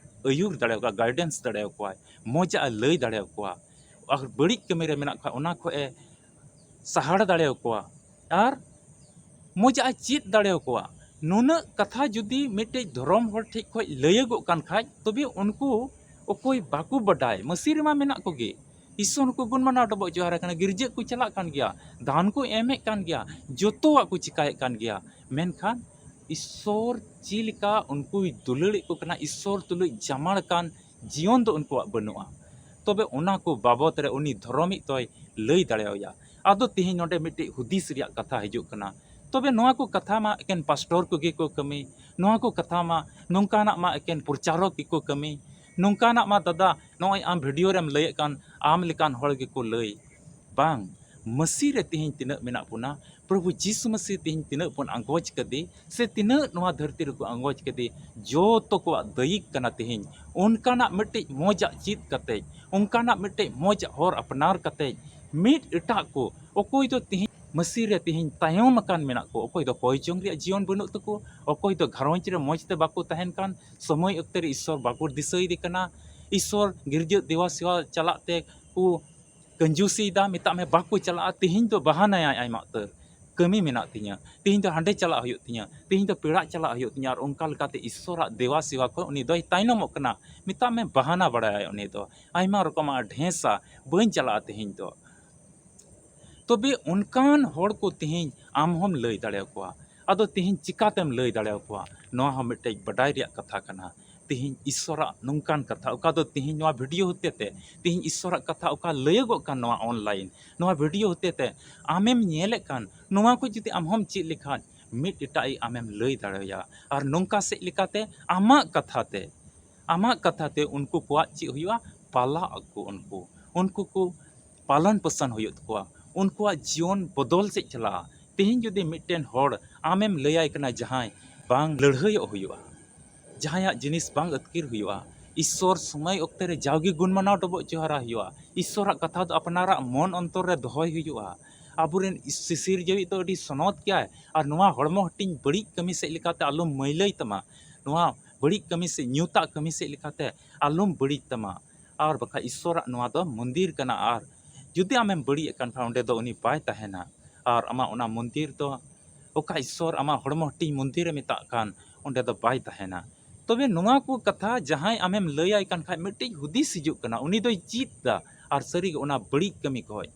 ᱟᱹᱭᱩᱨ ᱫᱟᱲᱮᱭᱟᱠᱚᱣᱟ, ᱜᱟᱭᱰᱮᱱᱥ ᱫᱟᱲᱮᱭᱟᱠᱚᱣᱟᱭ, ᱢᱚᱡᱟᱜ ᱮ ᱞᱟᱹᱭ ᱫᱟᱲᱮᱭᱟᱠᱚᱣᱟ᱾ ᱟᱨ ᱵᱟᱹᱲᱤᱡ ᱠᱟᱹᱢᱤ ᱨᱮ ᱢᱮᱱᱟᱜ ᱠᱷᱟᱡ, ᱚᱱᱟ ᱠᱷᱚᱡ ᱮ ᱥᱟᱦᱟᱲ ᱫᱟᱲᱮᱭᱟᱠᱚᱣᱟ ᱟᱨ ᱢᱚᱡᱟᱜ ᱮ ᱪᱮᱫ ᱫᱟᱲᱮᱭᱟᱠᱚᱣᱟ᱾ ᱱᱩᱱᱟᱹᱜ ᱠᱟᱛᱷᱟ ᱡᱩᱫᱤ ᱢᱤᱫᱴᱮᱡ ᱫᱷᱚᱨᱚᱢ ᱦᱚᱲ ᱴᱷᱮᱡ ᱠᱷᱚᱡ ᱞᱟᱹᱭᱟᱹᱜᱚᱜ ᱠᱟᱱ ᱠᱷᱟᱡ, ᱛᱚᱵᱮ ᱩᱱᱠᱩ ᱚᱠᱚᱭ ᱵᱟᱠᱚ ᱵᱟᱰᱟᱭ, ᱢᱟᱹᱥᱤ ᱨᱮᱢᱟ ᱢᱮᱱᱟᱜ ᱠᱚᱜᱮ, ᱤᱥᱥᱚᱨ ᱦᱚᱸᱠᱚ ᱜᱩᱱ ᱢᱟᱱᱟᱣ ᱰᱚᱵᱚᱜ ᱡᱚᱦᱟᱨ ᱟᱠᱟᱱᱟ, ᱜᱤᱨᱡᱟᱹ ᱠᱚ ᱪᱟᱞᱟᱜ ᱠᱟᱱ ᱜᱮᱭᱟ, ᱫᱟᱱ ᱠᱚ ᱮᱢᱮᱫ ᱠᱟᱱ ᱜᱮᱭᱟ, ᱡᱚᱛᱚᱣᱟᱜ ᱠᱚ ᱪᱤᱠᱟᱭᱮᱫ ᱠᱟᱱ ᱜᱮᱭᱟ, ᱢᱮᱱᱠᱷᱟᱱ ᱤᱥᱥᱚᱨ ᱪᱮᱫ ᱞᱮᱠᱟ ᱩᱱᱠᱩᱭ ᱫᱩᱞᱟᱹᱲᱮᱫ ᱠᱚ ᱠᱟᱱᱟ, ᱤᱥᱥᱚᱨ ᱛᱩᱞᱩᱡ ᱡᱟᱢᱟᱲ ᱠᱟᱱ ᱡᱤᱭᱚᱱ ᱫᱚ ᱩᱱᱠᱩᱣᱟᱜ ᱵᱟᱹᱱᱩᱜᱼᱟ᱾ ᱛᱚᱵᱮ ᱚᱱᱟ ᱠᱚ ᱵᱟᱵᱚᱛ ᱨᱮ ᱩᱱᱤ ᱫᱷᱚᱨᱚᱢᱤᱡ ᱫᱚᱭ ᱞᱟᱹᱭ ᱫᱟᱲᱮᱣᱟᱭᱟ᱾ ᱟᱫᱚ ᱛᱮᱦᱮᱧ ᱱᱚᱰᱮ ᱢᱤᱫᱴᱤᱡ ᱦᱩᱫᱤᱥ ᱨᱮᱭᱟᱜ ᱠᱟᱛᱷᱟ ᱦᱤᱡᱩᱜ ᱠᱟᱱᱟ᱾ ᱛᱚᱵᱮ ᱱᱚᱣᱟ ᱠᱚ ᱠᱟᱛᱷᱟ ᱢᱟ ᱮᱠᱮᱱ ᱯᱟᱥᱴᱚᱨ ᱠᱚᱜᱮ ᱠᱚ ᱠᱟᱹᱢᱤ, ᱱᱚᱣᱟ ᱠᱚ ᱠᱟᱛᱷᱟ ᱢᱟ ᱱᱚᱝᱠᱟᱱᱟᱜ ᱢᱟ ᱮᱠᱮᱱ ᱯᱨᱚᱪᱟᱨᱚᱠ ᱜᱮᱠᱚ ᱠᱟᱹᱢᱤ, ᱱᱚᱝᱠᱟᱱᱟᱜ ᱢᱟ ᱫᱟᱫᱟ ᱱᱚᱜᱼᱚᱭ ᱟᱢ ᱵᱷᱤᱰᱤᱭᱳ ᱨᱮᱢ ᱞᱟᱹᱭᱮᱫ ᱠᱟᱱ ᱟᱢ ᱞᱮᱠᱟᱱ ᱦᱚᱲ ᱜᱮᱠᱚ ᱞᱟᱹᱭ᱾ ᱵᱟᱝ, ᱢᱟᱹᱥᱤ ᱨᱮ ᱛᱮᱦᱮᱧ ᱛᱤᱱᱟᱹᱜ ᱢᱮᱱᱟᱜ ᱵᱚᱱᱟ, ᱯᱨᱚᱵᱷᱩ ᱡᱤᱥᱩ ᱢᱟᱹᱥᱤ ᱛᱮᱦᱮᱧ ᱛᱤᱱᱟᱹᱜ ᱵᱚᱱ ᱟᱸᱜᱚᱪ ᱠᱟᱫᱮ, ᱥᱮ ᱛᱤᱱᱟᱹᱜ ᱱᱚᱣᱟ ᱫᱷᱟᱹᱨᱛᱤ ᱨᱮᱠᱚ ᱟᱸᱜᱚᱪ ᱠᱟᱫᱮ, ᱡᱚᱛᱚ ᱠᱚᱣᱟᱜ ᱫᱟᱹᱭᱤᱠ ᱠᱟᱱᱟ ᱛᱮᱦᱮᱧ᱾ ᱚᱱᱠᱟᱱᱟᱜ ᱢᱤᱫᱴᱤᱡ ᱢᱚᱡᱟᱜ ᱪᱮᱫ ᱠᱟᱛᱮᱡ, ᱚᱱᱠᱟᱱᱟᱜ ᱢᱤᱫᱴᱤᱡ ᱢᱚᱡᱟᱜ ᱦᱚᱨ ᱟᱯᱱᱟᱨ ᱠᱟᱛᱮᱡ, ᱢᱤᱫ ᱮᱴᱟᱜ ᱠᱚ, ᱚᱠᱚᱭ ᱫᱚ ᱛᱤᱦᱤᱧ ᱢᱟᱹᱥᱤ ᱨᱮ ᱛᱤᱦᱤᱧ ᱛᱟᱭᱚᱢ ᱟᱠᱟᱱ ᱢᱮᱱᱟᱜ ᱠᱚ, ᱚᱠᱚᱭ ᱫᱚ ᱠᱚᱭ ᱡᱚᱝ ᱨᱮᱭᱟᱜ ᱡᱤᱭᱚᱱ ᱵᱟᱹᱱᱩᱜ ᱛᱟᱠᱚ, ᱚᱠᱚᱭ ᱫᱚ ᱜᱷᱟᱨᱚᱸᱡᱽ ᱨᱮ ᱢᱚᱡᱽ ᱛᱮ ᱵᱟᱠᱚ ᱛᱟᱦᱮᱱ ᱠᱟᱱ, ᱥᱚᱢᱚᱭ ᱚᱠᱛᱮ ᱨᱮ ᱤᱥᱥᱚᱨ ᱵᱟᱠᱚ ᱫᱤᱥᱟᱹᱭᱮᱫᱮ ᱠᱟᱱᱟ, ᱤᱥᱥᱚᱨ ᱜᱤᱨᱡᱟᱹ ᱫᱮᱣᱟ ᱥᱮᱣᱟ ᱪᱟᱞᱟᱜ ᱛᱮ ᱠᱚ ᱠᱟᱹᱧᱡᱩᱥᱤᱭᱮᱫᱟ, ᱢᱮᱛᱟᱜ ᱢᱮ ᱵᱟᱠᱚ ᱪᱟᱞᱟᱜᱼᱟ, ᱛᱤᱦᱤᱧ ᱫᱚ ᱵᱟᱦᱟᱱᱟᱭᱟᱭ ᱟᱭᱢᱟ ᱩᱛᱟᱹᱨ, ᱠᱟᱹᱢᱤ ᱢᱮᱱᱟᱜ ᱛᱤᱧᱟᱹ, ᱛᱤᱦᱤᱧ ᱫᱚ ᱦᱟᱸᱰᱮ ᱪᱟᱞᱟᱜ ᱦᱩᱭᱩᱜ ᱛᱤᱧᱟᱹ, ᱛᱤᱦᱤᱧ ᱫᱚ ᱯᱮᱲᱟᱜ ᱪᱟᱞᱟᱜ ᱦᱩᱭᱩᱜ ᱛᱤᱧᱟᱹ, ᱟᱨ ᱚᱱᱠᱟ ᱞᱮᱠᱟᱛᱮ ᱤᱥᱥᱚᱨᱟᱜ ᱫᱮᱣᱟ ᱥᱮᱣᱟ ᱠᱷᱚᱱ ᱩᱱᱤ ᱫᱚᱭ ᱛᱟᱭᱱᱚᱢᱚᱜ ᱠᱟᱱᱟ᱾ ᱢᱮᱛᱟᱜ ᱢᱮ ᱵᱟᱦᱟᱱᱟ ᱵᱟᱲᱟᱭᱟᱭ ᱩᱱᱤ ᱫᱚ, ᱟᱭᱢᱟ ᱨᱚᱠᱚᱢᱟᱜ ᱰᱷᱮᱸᱥᱟ, ᱵᱟᱹᱧ ᱪᱟᱞᱟᱜᱼᱟ ᱛᱤᱦᱤᱧ ᱫᱚ᱾ ᱛᱚᱵᱮ ᱚᱱᱠᱟᱱ ᱦᱚᱲ ᱠᱚ ᱛᱤᱦᱤᱧ ᱟᱢ ᱦᱚᱸᱢ ᱞᱟᱹᱭ ᱫᱟᱲᱮᱭᱟᱠᱚᱣᱟ᱾ ᱟᱫᱚ ᱛᱤᱦᱤᱧ ᱪᱤᱠᱟᱛᱮᱢ ᱞᱟᱹᱭ ᱫᱟᱲᱮᱭᱟᱠᱚᱣᱟ? ᱱᱚᱣᱟ ᱦᱚᱸ ᱢᱤᱫᱴᱮᱡ ᱵᱟᱰᱟᱭ ᱨᱮᱭᱟᱜ ᱠᱟᱛᱷᱟ ᱠᱟᱱᱟ᱾ ᱛᱤᱦᱤᱧ ᱤᱥᱥᱚᱨᱟᱜ ᱱᱚᱝᱠᱟᱱ ᱠᱟᱛᱷᱟ, ᱚᱠᱟ ᱫᱚ ᱛᱤᱦᱤᱧ ᱱᱚᱣᱟ ᱵᱷᱤᱰᱤᱭᱳ ᱦᱚᱛᱮᱛᱮ, ᱛᱤᱦᱤᱧ ᱤᱥᱥᱚᱨᱟᱜ ᱠᱟᱛᱷᱟ ᱚᱠᱟ ᱞᱟᱹᱭᱟᱹᱜᱚᱜ ᱠᱟᱱ ᱱᱚᱣᱟ ᱚᱱᱞᱟᱭᱤᱱ, ᱱᱚᱣᱟ ᱵᱷᱤᱰᱤᱭᱳ ᱦᱚᱛᱮᱛᱮ ᱟᱢᱮᱢ ᱧᱮᱞᱮᱫ ᱠᱟᱱ, ᱱᱚᱣᱟ ᱠᱚ ᱡᱩᱫᱤ ᱟᱢ ᱦᱚᱸᱢ ᱪᱮᱫ ᱞᱮᱠᱷᱟᱱ, ᱢᱤᱫ ᱮᱴᱟᱜ ᱤᱡ ᱟᱢᱮᱢ ᱞᱟᱹᱭ ᱫᱟᱲᱮᱣᱟᱭᱟ᱾ ᱟᱨ ᱱᱚᱝᱠᱟ ᱥᱮᱫ ᱞᱮᱠᱟᱛᱮ ᱟᱢᱟᱜ ᱠᱟᱛᱷᱟ ᱛᱮ, ᱟᱢᱟᱜ ᱠᱟᱛᱷᱟ ᱛᱮ ᱩᱱᱠᱩ ᱠᱚᱣᱟᱜ ᱪᱮᱫ ᱦᱩᱭᱩᱜᱼᱟ? ᱯᱟᱞᱟᱜ ᱟᱠᱚ ᱩᱱᱠᱩ, ᱩᱱᱠᱩ ᱠᱚ ᱯᱟᱞᱚᱱ ᱯᱳᱥᱚᱱ ᱦᱩᱭᱩᱜ ᱛᱟᱠᱚᱣᱟ, ᱩᱱᱠᱩᱣᱟᱜ ᱡᱤᱭᱚᱱ ᱵᱚᱫᱚᱞ ᱥᱮᱫ ᱪᱟᱞᱟᱜᱼᱟ᱾ ᱛᱮᱦᱮᱧ ᱡᱩᱫᱤ ᱢᱤᱫᱴᱮᱱ ᱦᱚᱲ ᱟᱢᱮᱢ ᱞᱟᱹᱭᱟᱭ ᱠᱟᱱᱟ ᱡᱟᱦᱟᱸᱭ ᱵᱟᱝ ᱞᱟᱹᱲᱦᱟᱹᱭᱚᱜ ᱦᱩᱭᱩᱜᱼᱟ, ᱡᱟᱦᱟᱸᱭᱟᱜ ᱡᱤᱱᱤᱥ ᱵᱟᱝ ᱟᱹᱛᱠᱤᱨ ᱦᱩᱭᱩᱜᱼᱟ, ᱤᱥᱥᱚᱨ ᱥᱚᱢᱚᱭ ᱚᱠᱛᱮ ᱨᱮ ᱡᱟᱣᱜᱮ ᱜᱩᱱ ᱢᱟᱱᱟᱣ ᱰᱚᱵᱚᱜ ᱡᱚᱦᱟᱨᱟ ᱦᱩᱭᱩᱜᱼᱟ, ᱤᱥᱥᱚᱨᱟᱜ ᱠᱟᱛᱷᱟ ᱫᱚ ᱟᱯᱱᱟᱨᱟᱜ ᱢᱚᱱ ᱚᱱᱛᱚᱨ ᱨᱮ ᱫᱚᱦᱚᱭ ᱦᱩᱭᱩᱜᱼᱟ᱾ ᱟᱵᱚᱨᱮᱱ ᱤᱥ-, ᱥᱤᱥᱤᱨ ᱡᱟᱹᱣᱤᱡ ᱫᱚ ᱟᱹᱰᱤ ᱥᱚᱱᱚᱛ ᱜᱮᱭᱟᱭ, ᱟᱨ ᱱᱚᱣᱟ ᱦᱚᱲᱢᱚ ᱦᱟᱹᱴᱤᱧ ᱵᱟᱹᱲᱤᱡ ᱠᱟᱹᱢᱤ ᱥᱮᱫ ᱞᱮᱠᱟᱛᱮ ᱟᱞᱚᱢ ᱢᱟᱹᱭᱞᱟᱹᱭ ᱛᱟᱢᱟ, ᱱᱚᱣᱟ ᱵᱟᱹᱲᱤᱡ ᱠᱟᱹᱢᱤ ᱥᱮᱫ, ᱧᱩᱛᱟᱜ ᱠᱟᱹᱢᱤ ᱥᱮᱫ ᱞᱮᱠᱟᱛᱮ ᱟᱞᱚᱢ ᱵᱟᱹᱲᱤᱡ ᱛᱟᱢᱟ᱾ ᱟᱨ ᱵᱟᱠᱷᱟᱡ ᱤᱥᱥᱚᱨᱟᱜ ᱱᱚᱣᱟ ᱫᱚ ᱢᱚᱱᱫᱤᱨ ᱠᱟᱱᱟ, ᱟᱨ ᱡᱩᱫᱤ ᱟᱢᱮᱢ ᱵᱟᱹᱲᱤᱡ ᱟᱠᱟᱱ ᱠᱷᱟᱱ ᱚᱸᱰᱮ ᱫᱚ ᱩᱱᱤ ᱵᱟᱭ ᱛᱟᱦᱮᱱᱟ᱾ ᱟᱨ ᱟᱢᱟᱜ ᱚᱱᱟ ᱢᱚᱱᱫᱤᱨ ᱫᱚ ᱚᱠᱟ ᱤᱥᱥᱚᱨ ᱟᱢᱟᱜ ᱦᱚᱲᱢᱚ ᱦᱟᱹᱴᱤᱧ ᱢᱚᱱᱫᱤᱨᱮ ᱢᱮᱛᱟᱜ ᱠᱟᱱ, ᱚᱸᱰᱮ ᱫᱚ ᱵᱟᱭ ᱛᱟᱦᱮᱱᱟ᱾ ᱛᱚᱵᱮ ᱱᱚᱣᱟ ᱠᱚ ᱠᱟᱛᱷᱟ ᱡᱟᱦᱟᱸᱭ ᱟᱢᱮᱢ ᱞᱟᱹᱭᱟᱭ ᱠᱟᱱ ᱠᱷᱟᱡ ᱢᱤᱫᱴᱤᱡ ᱦᱩᱫᱤᱥ ᱦᱤᱡᱩᱜ ᱠᱟᱱᱟ, ᱩᱱᱤ ᱫᱚᱭ ᱪᱮᱫ ᱫᱟ ᱟᱨ ᱥᱟᱹᱨᱤᱜᱮ ᱚᱱᱟ ᱵᱟᱹᱲᱤᱡ ᱠᱟᱹᱢᱤ ᱠᱷᱚᱡ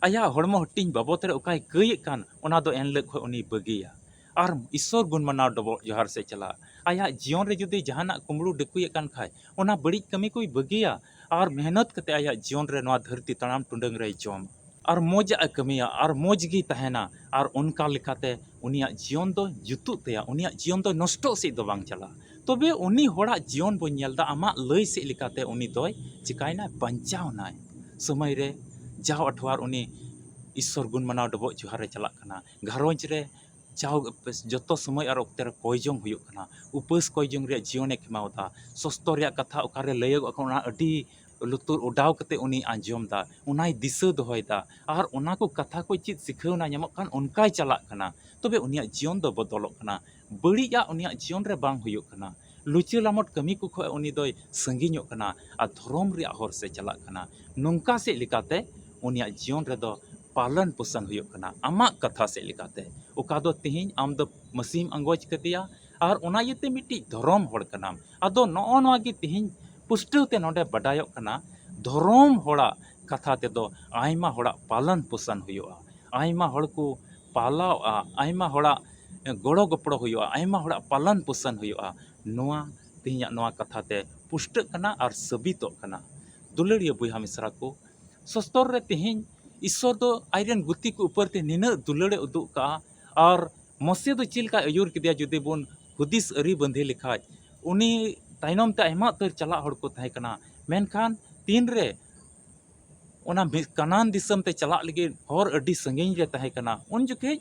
ᱟᱭᱟᱜ ᱦᱚᱲᱢᱚ ᱦᱟᱹᱴᱤᱧ ᱵᱟᱵᱚᱛ ᱨᱮ ᱚᱠᱟᱭ ᱠᱟᱹᱭᱮᱫ ᱠᱟᱱ, ᱚᱱᱟ ᱫᱚ ᱮᱱᱦᱤᱞᱳᱜ ᱠᱷᱚᱡ ᱩᱱᱤᱭ ᱵᱟᱹᱜᱤᱭᱟ᱾ ᱟᱨ ᱤᱥᱥᱚᱨ ᱜᱩᱱ ᱢᱟᱱᱟᱣ ᱰᱚᱵᱚᱜ ᱡᱚᱦᱟᱨ ᱥᱮᱫ ᱪᱟᱞᱟᱜᱼᱟ᱾ ᱟᱭᱟᱜ ᱡᱤᱭᱚᱱ ᱨᱮ ᱡᱩᱫᱤ ᱡᱟᱦᱟᱱᱟᱜ ᱠᱩᱢᱵᱽᱲᱩ ᱰᱟᱹᱠᱩᱭᱮᱫ ᱠᱟᱱ ᱠᱷᱟᱡ, ᱚᱱᱟ ᱵᱟᱹᱲᱤᱡ ᱠᱟᱹᱢᱤ ᱠᱚᱭ ᱵᱟᱹᱜᱤᱭᱟ ᱟᱨ ᱢᱮᱦᱱᱚᱛ ᱠᱟᱛᱮ ᱟᱭᱟᱜ ᱡᱤᱭᱚᱱ ᱨᱮ ᱱᱚᱣᱟ ᱫᱷᱟᱹᱨᱛᱤ ᱛᱟᱲᱟᱢ ᱴᱩᱰᱟᱹᱝ ᱨᱮᱭ ᱡᱚᱢ᱾ ᱟᱨ ᱢᱚᱡᱟᱜ ᱮ ᱠᱟᱹᱢᱤᱭᱟ ᱟᱨ ᱢᱚᱡᱽ ᱜᱮᱭ ᱛᱟᱦᱮᱱᱟ᱾ ᱟᱨ ᱚᱱᱠᱟ ᱞᱮᱠᱟᱛᱮ ᱩᱱᱤᱭᱟᱜ ᱡᱤᱭᱚᱱ ᱫᱚ ᱡᱩᱛᱩᱜ ᱛᱟᱭᱟ, ᱩᱱᱤᱭᱟᱜ ᱡᱤᱭᱚᱱ ᱫᱚ ᱱᱚᱥᱴᱚᱜ ᱥᱮᱫ ᱫᱚ ᱵᱟᱝ ᱪᱟᱞᱟᱜᱼᱟ᱾ ᱛᱚᱵᱮ ᱩᱱᱤ ᱦᱚᱲᱟᱜ ᱡᱤᱭᱚᱱ ᱵᱚᱱ ᱧᱮᱞ ᱮᱫᱟ, ᱟᱢᱟᱜ ᱞᱟᱹᱭ ᱥᱮᱫ ᱞᱮᱠᱟᱛᱮ ᱩᱱᱤ ᱫᱚᱭ ᱪᱤᱠᱟᱭᱱᱟᱭ? ᱵᱟᱧᱪᱟᱣᱱᱟᱭ᱾ ᱥᱚᱢᱚᱭ ᱨᱮ ᱡᱟᱣ ᱟᱴᱷᱣᱟᱨ ᱩᱱᱤ ᱤᱥᱥᱚᱨ ᱜᱩᱱ ᱢᱟᱱᱟᱣ ᱰᱚᱵᱚᱜ ᱡᱚᱦᱟᱨ ᱨᱮ ᱪᱟᱞᱟᱜ ᱠᱟᱱᱟ᱾ ᱜᱷᱟᱨᱚᱸᱡᱽ ᱨᱮ ᱡᱟᱣ ᱡᱚᱛᱚ ᱥᱚᱢᱚᱭ ᱟᱨ ᱚᱠᱛᱮ ᱨᱮ ᱠᱚᱭ ᱡᱚᱝ ᱦᱩᱭᱩᱜ ᱠᱟᱱᱟ᱾ ᱩᱯᱟᱹᱥ ᱠᱚᱭ ᱡᱚᱝ ᱨᱮᱭᱟᱜ ᱡᱤᱭᱚᱱᱮ ᱠᱷᱮᱢᱟᱣ ᱮᱫᱟ᱾ ᱥᱚᱥᱛᱚ ᱨᱮᱭᱟᱜ ᱠᱟᱛᱷᱟ ᱚᱠᱟᱨᱮ ᱞᱟᱹᱭᱟᱹᱜᱚᱜ ᱠᱟᱱᱟ, ᱚᱱᱟ ᱟᱹᱰᱤ ᱞᱩᱛᱩᱨ ᱚᱰᱟᱣ ᱠᱟᱛᱮ ᱩᱱᱤ ᱟᱸᱡᱚᱢ ᱫᱟ, ᱚᱱᱟᱭ ᱫᱤᱥᱟᱹ ᱫᱚᱦᱚᱭ ᱫᱟ, ᱟᱨ ᱚᱱᱟ ᱠᱚ ᱠᱟᱛᱷᱟ ᱠᱚ ᱪᱮᱫ ᱥᱤᱠᱷᱟᱹᱣᱱᱟ ᱧᱟᱢᱚᱜ ᱠᱟᱱ, ᱚᱱᱠᱟᱭ ᱪᱟᱞᱟᱜ ᱠᱟᱱᱟ, ᱛᱚᱵᱮ ᱩᱱᱤᱭᱟᱜ ᱡᱤᱭᱚᱱ ᱫᱚ ᱵᱚᱫᱚᱞᱚᱜ ᱠᱟᱱᱟ᱾ ᱵᱟᱹᱲᱤᱡᱟᱜ ᱩᱱᱤᱭᱟᱜ ᱡᱤᱭᱚᱱ ᱨᱮ ᱵᱟᱝ ᱦᱩᱭᱩᱜ ᱠᱟᱱᱟ᱾ ᱞᱩᱪᱟᱹ ᱞᱟᱢᱚᱴ ᱠᱟᱹᱢᱤ ᱠᱚ ᱠᱷᱚᱱ ᱩᱱᱤ ᱫᱚᱭ ᱥᱟᱺᱜᱤᱧᱚᱜ ᱠᱟᱱᱟ ᱟᱨ ᱫᱷᱚᱨᱚᱢ ᱨᱮᱭᱟᱜ ᱦᱚᱨ ᱥᱮᱫ ᱪᱟᱞᱟᱜ ᱠᱟᱱᱟ᱾ ᱱᱚᱝᱠᱟ ᱥᱮᱫ ᱞᱮᱠᱟᱛᱮ ᱩᱱᱤᱭᱟᱜ ᱡᱤᱭᱚᱱ ᱨᱮᱫᱚ ᱯᱟᱞᱚᱱ ᱯᱳᱥᱚᱱ ᱦᱩᱭᱩᱜ ᱠᱟᱱᱟ ᱟᱢᱟᱜ ᱠᱟᱛᱷᱟ ᱥᱮᱫ ᱞᱮᱠᱟᱛᱮ, ᱚᱠᱟ ᱫᱚ ᱛᱮᱦᱮᱧ ᱟᱢ ᱫᱚ ᱢᱟᱹᱥᱤᱢ ᱟᱸᱜᱚᱪ ᱠᱟᱫᱮᱭᱟ ᱟᱨ ᱚᱱᱟ ᱤᱭᱟᱹᱛᱮ ᱢᱤᱫᱴᱤᱡ ᱫᱷᱚᱨᱚᱢ ᱦᱚᱲ ᱠᱟᱱᱟᱢ᱾ ᱟᱫᱚ ᱱᱚᱜᱼᱚ ᱱᱚᱣᱟ ᱜᱮ ᱛᱮᱦᱮᱧ ᱯᱩᱥᱴᱟᱹᱣ ᱛᱮ ᱱᱚᱰᱮ ᱵᱟᱰᱟᱭᱚᱜ ᱠᱟᱱᱟ, ᱫᱷᱚᱨᱚᱢ ᱦᱚᱲᱟᱜ ᱠᱟᱛᱷᱟ ᱛᱮᱫᱚ ᱟᱭᱢᱟ ᱦᱚᱲᱟᱜ ᱯᱟᱞᱚᱱ ᱯᱳᱥᱚᱱ ᱦᱩᱭᱩᱜᱼᱟ, ᱟᱭᱢᱟ ᱦᱚᱲ ᱠᱚ ᱯᱟᱞᱟᱣᱼᱟ, ᱟᱭᱢᱟ ᱦᱚᱲᱟᱜ ᱜᱚᱲᱚ ᱜᱚᱯᱚᱲᱚ ᱦᱩᱭᱩᱜᱼᱟ, ᱟᱭᱢᱟ ᱦᱚᱲᱟᱜ ᱯᱟᱞᱚᱱ ᱯᱳᱥᱚᱱ ᱦᱩᱭᱩᱜᱼᱟ᱾ ᱱᱚᱣᱟ ᱛᱮᱦᱮᱧᱟᱜ ᱱᱚᱣᱟ ᱠᱟᱛᱷᱟ ᱛᱮ ᱯᱩᱥᱴᱟᱹᱜ ᱠᱟᱱᱟ ᱟᱨ ᱥᱟᱹᱵᱤᱛᱚᱜ ᱠᱟᱱᱟ᱾ ᱫᱩᱞᱟᱹᱲᱤᱭᱟᱹ ᱵᱚᱭᱦᱟ ᱢᱤᱥᱨᱟ ᱠᱚ, ᱥᱚᱥᱛᱚᱨ ᱨᱮ ᱛᱮᱦᱮᱧ ᱤᱥᱥᱚᱨ ᱫᱚ ᱟᱡᱨᱮᱱ ᱜᱩᱛᱤ ᱠᱚ ᱩᱯᱟᱹᱨ ᱛᱮ ᱱᱤᱱᱟᱹᱜ ᱫᱩᱞᱟᱹᱲ ᱮ ᱩᱫᱩᱜ ᱠᱟᱜᱼᱟ, ᱟᱨ ᱢᱚᱥᱮ ᱫᱚ ᱪᱮᱫ ᱞᱮᱠᱟᱭ ᱟᱹᱭᱩᱨ ᱠᱮᱫᱮᱭᱟ ᱡᱩᱫᱤ ᱵᱚᱱ ᱦᱩᱫᱤᱥ ᱟᱹᱨᱤ ᱵᱟᱸᱫᱷᱤ ᱞᱮᱠᱷᱟᱡ, ᱩᱱᱤ ᱛᱟᱭᱱᱚᱢ ᱛᱮ ᱟᱭᱢᱟ ᱩᱛᱟᱹᱨ ᱪᱟᱞᱟᱜ ᱦᱚᱲ ᱠᱚ ᱛᱟᱦᱮᱸ ᱠᱟᱱᱟ, ᱢᱮᱱᱠᱷᱟᱱ ᱛᱤᱱᱨᱮ ᱚᱱᱟ ᱢᱤ-, ᱠᱟᱱᱟᱱ ᱫᱤᱥᱚᱢ ᱛᱮ ᱪᱟᱞᱟᱜ ᱞᱟᱹᱜᱤᱫ ᱦᱚᱨ ᱟᱹᱰᱤ ᱥᱟᱺᱜᱤᱧ ᱨᱮ ᱛᱟᱦᱮᱸ ᱠᱟᱱᱟ, ᱩᱱ ᱡᱚᱠᱷᱮᱡ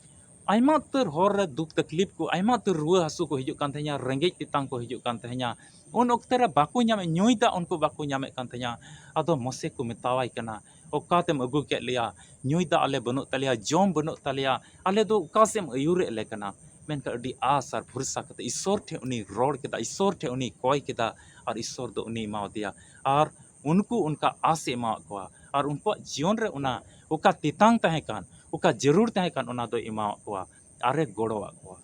ᱟᱭᱢᱟ ᱩᱛᱟᱹᱨ ᱦᱚᱨ ᱨᱮ ᱫᱩᱠ ᱛᱟᱠᱞᱤᱯ ᱠᱚ, ᱟᱭᱢᱟ ᱩᱛᱟᱹᱨ ᱨᱩᱣᱟᱹ ᱦᱟᱹᱥᱩ ᱠᱚ ᱦᱤᱡᱩᱜ ᱠᱟᱱ ᱛᱟᱦᱮᱸᱧᱟ, ᱨᱮᱸᱜᱮᱡ ᱛᱮᱛᱟᱝ ᱠᱚ ᱦᱤᱡᱩᱜ ᱠᱟᱱ ᱛᱟᱦᱮᱸᱧᱟ᱾ ᱩᱱ ᱚᱠᱛᱮ ᱨᱮ ᱵᱟᱠᱚ ᱧᱟᱢᱮᱫ, ᱧᱩᱭ ᱫᱟᱜ ᱩᱱᱠᱩ ᱵᱟᱠᱚ ᱧᱟᱢᱮᱫ ᱠᱟᱱ ᱛᱟᱦᱮᱸᱧᱟ᱾ ᱟᱫᱚ ᱢᱚᱥᱮ ᱠᱚ ᱢᱮᱛᱟᱣᱟᱭ ᱠᱟᱱᱟ, "ᱚᱠᱟᱛᱮᱢ ᱟᱹᱜᱩ ᱠᱮᱫ ᱞᱮᱭᱟ? ᱧᱩᱭ ᱫᱟᱜ ᱟᱞᱮ ᱵᱟᱹᱱᱩᱜ ᱛᱟᱞᱮᱭᱟ, ᱡᱚᱢ ᱵᱟᱹᱱᱩᱜ ᱛᱟᱞᱮᱭᱟ, ᱟᱞᱮ ᱫᱚ ᱚᱠᱟ ᱥᱮᱫ ᱮᱢ ᱟᱹᱭᱩᱨᱮᱫ ᱞᱮ ᱠᱟᱱᱟ?" ᱢᱮᱱᱠᱷᱟᱱ ᱟᱹᱰᱤ ᱟᱥ ᱟᱨ ᱵᱷᱚᱨᱥᱟ ᱠᱟᱛᱮ ᱤᱥᱥᱚᱨ ᱴᱷᱮᱱ ᱩᱱᱤ ᱨᱚᱲ ᱠᱮᱫᱟ, ᱤᱥᱥᱚᱨ ᱴᱷᱮᱱ ᱩᱱᱤ ᱠᱚᱭ ᱠᱮᱫᱟ, ᱟᱨ ᱤᱥᱥᱚᱨ ᱫᱚ ᱩᱱᱤ ᱮᱢᱟᱣᱟᱫᱮᱭᱟ᱾ ᱟᱨ ᱩᱱᱠᱩ ᱚᱱᱠᱟ ᱟᱥ ᱮ ᱮᱢᱟᱣᱟᱫ ᱠᱚᱣᱟ, ᱟᱨ ᱩᱱᱠᱩᱣᱟᱜ ᱡᱤᱭᱚᱱ ᱨᱮ ᱚᱱᱟ ᱚᱠᱟ ᱛᱮᱛᱟᱝ ᱛᱟᱦᱮᱸ ᱠᱟᱱ, ᱚᱠᱟ ᱡᱟᱹᱨᱩᱲ ᱛᱟᱦᱮᱸ ᱠᱟᱱ, ᱚᱱᱟ ᱫᱚᱭ ᱮᱢᱟᱣᱟᱫ ᱠᱚᱣᱟ ᱟᱨᱮ ᱜᱚᱲᱚᱣᱟᱫ ᱠᱚᱣᱟ᱾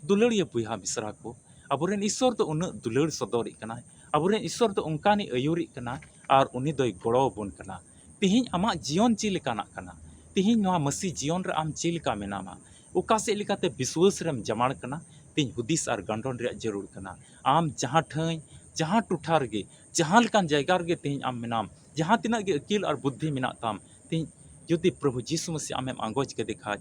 ᱫᱩᱞᱟᱹᱲᱤᱭᱟᱹ ᱵᱚᱭᱦᱟ ᱢᱤᱥᱨᱟ ᱠᱚ, ᱟᱵᱚᱨᱮᱱ ᱤᱥᱥᱚᱨ ᱫᱚ ᱩᱱᱟᱹᱜ ᱫᱩᱞᱟᱹᱲ ᱥᱚᱫᱚᱨᱤᱡ ᱠᱟᱱᱟᱭ, ᱟᱵᱚᱨᱮᱱ ᱤᱥᱥᱚᱨ ᱫᱚ ᱚᱱᱠᱟᱱᱤᱡ ᱟᱹᱭᱩᱨᱤᱡ ᱠᱟᱱᱟ, ᱟᱨ ᱩᱱᱤ ᱫᱚᱭ ᱜᱚᱲᱚ ᱟᱵᱚᱱ ᱠᱟᱱᱟ᱾ ᱛᱮᱦᱮᱧ ᱟᱢᱟᱜ ᱡᱤᱭᱚᱱ ᱪᱮᱫ ᱞᱮᱠᱟᱱᱟᱜ ᱠᱟᱱᱟ? ᱛᱮᱦᱮᱧ ᱱᱚᱣᱟ ᱢᱟᱹᱥᱤ ᱡᱤᱭᱚᱱ ᱨᱮ ᱟᱢ ᱪᱮᱫ ᱞᱮᱠᱟ ᱢᱮᱱᱟᱢᱟ? ᱚᱠᱟ ᱥᱮᱫ ᱞᱮᱠᱟᱛᱮ ᱵᱤᱥᱣᱟᱹᱥ ᱨᱮᱢ ᱡᱟᱢᱟᱲ ᱠᱟᱱᱟ? ᱛᱮᱦᱮᱧ ᱦᱩᱫᱤᱥ ᱟᱨ ᱜᱟᱱᱰᱚᱱ ᱨᱮᱭᱟᱜ ᱡᱟᱹᱨᱩᱲ ᱠᱟᱱᱟ᱾ ᱟᱢ ᱡᱟᱦᱟᱸ ᱴᱷᱟᱹᱭ, ᱡᱟᱦᱟᱸ ᱴᱚᱴᱷᱟ ᱨᱮᱜᱮ, ᱡᱟᱦᱟᱸ ᱞᱮᱠᱟᱱ ᱡᱟᱭᱜᱟ ᱨᱮᱜᱮ ᱛᱮᱦᱮᱧ ᱟᱢ ᱢᱮᱱᱟᱢ, ᱡᱟᱦᱟᱸ ᱛᱤᱱᱟᱹᱜ ᱜᱮ ᱟᱹᱠᱤᱞ ᱟᱨ ᱵᱩᱫᱽᱫᱷᱤ ᱢᱮᱱᱟᱜ ᱛᱟᱢ, ᱛᱮᱦᱮᱧ ᱡᱩᱫᱤ ᱯᱨᱚᱵᱷᱩ ᱡᱤᱥᱩ ᱢᱟᱹᱥᱤ ᱟᱢᱮᱢ ᱟᱸᱜᱚᱪ ᱠᱮᱫᱮ ᱠᱷᱟᱡ,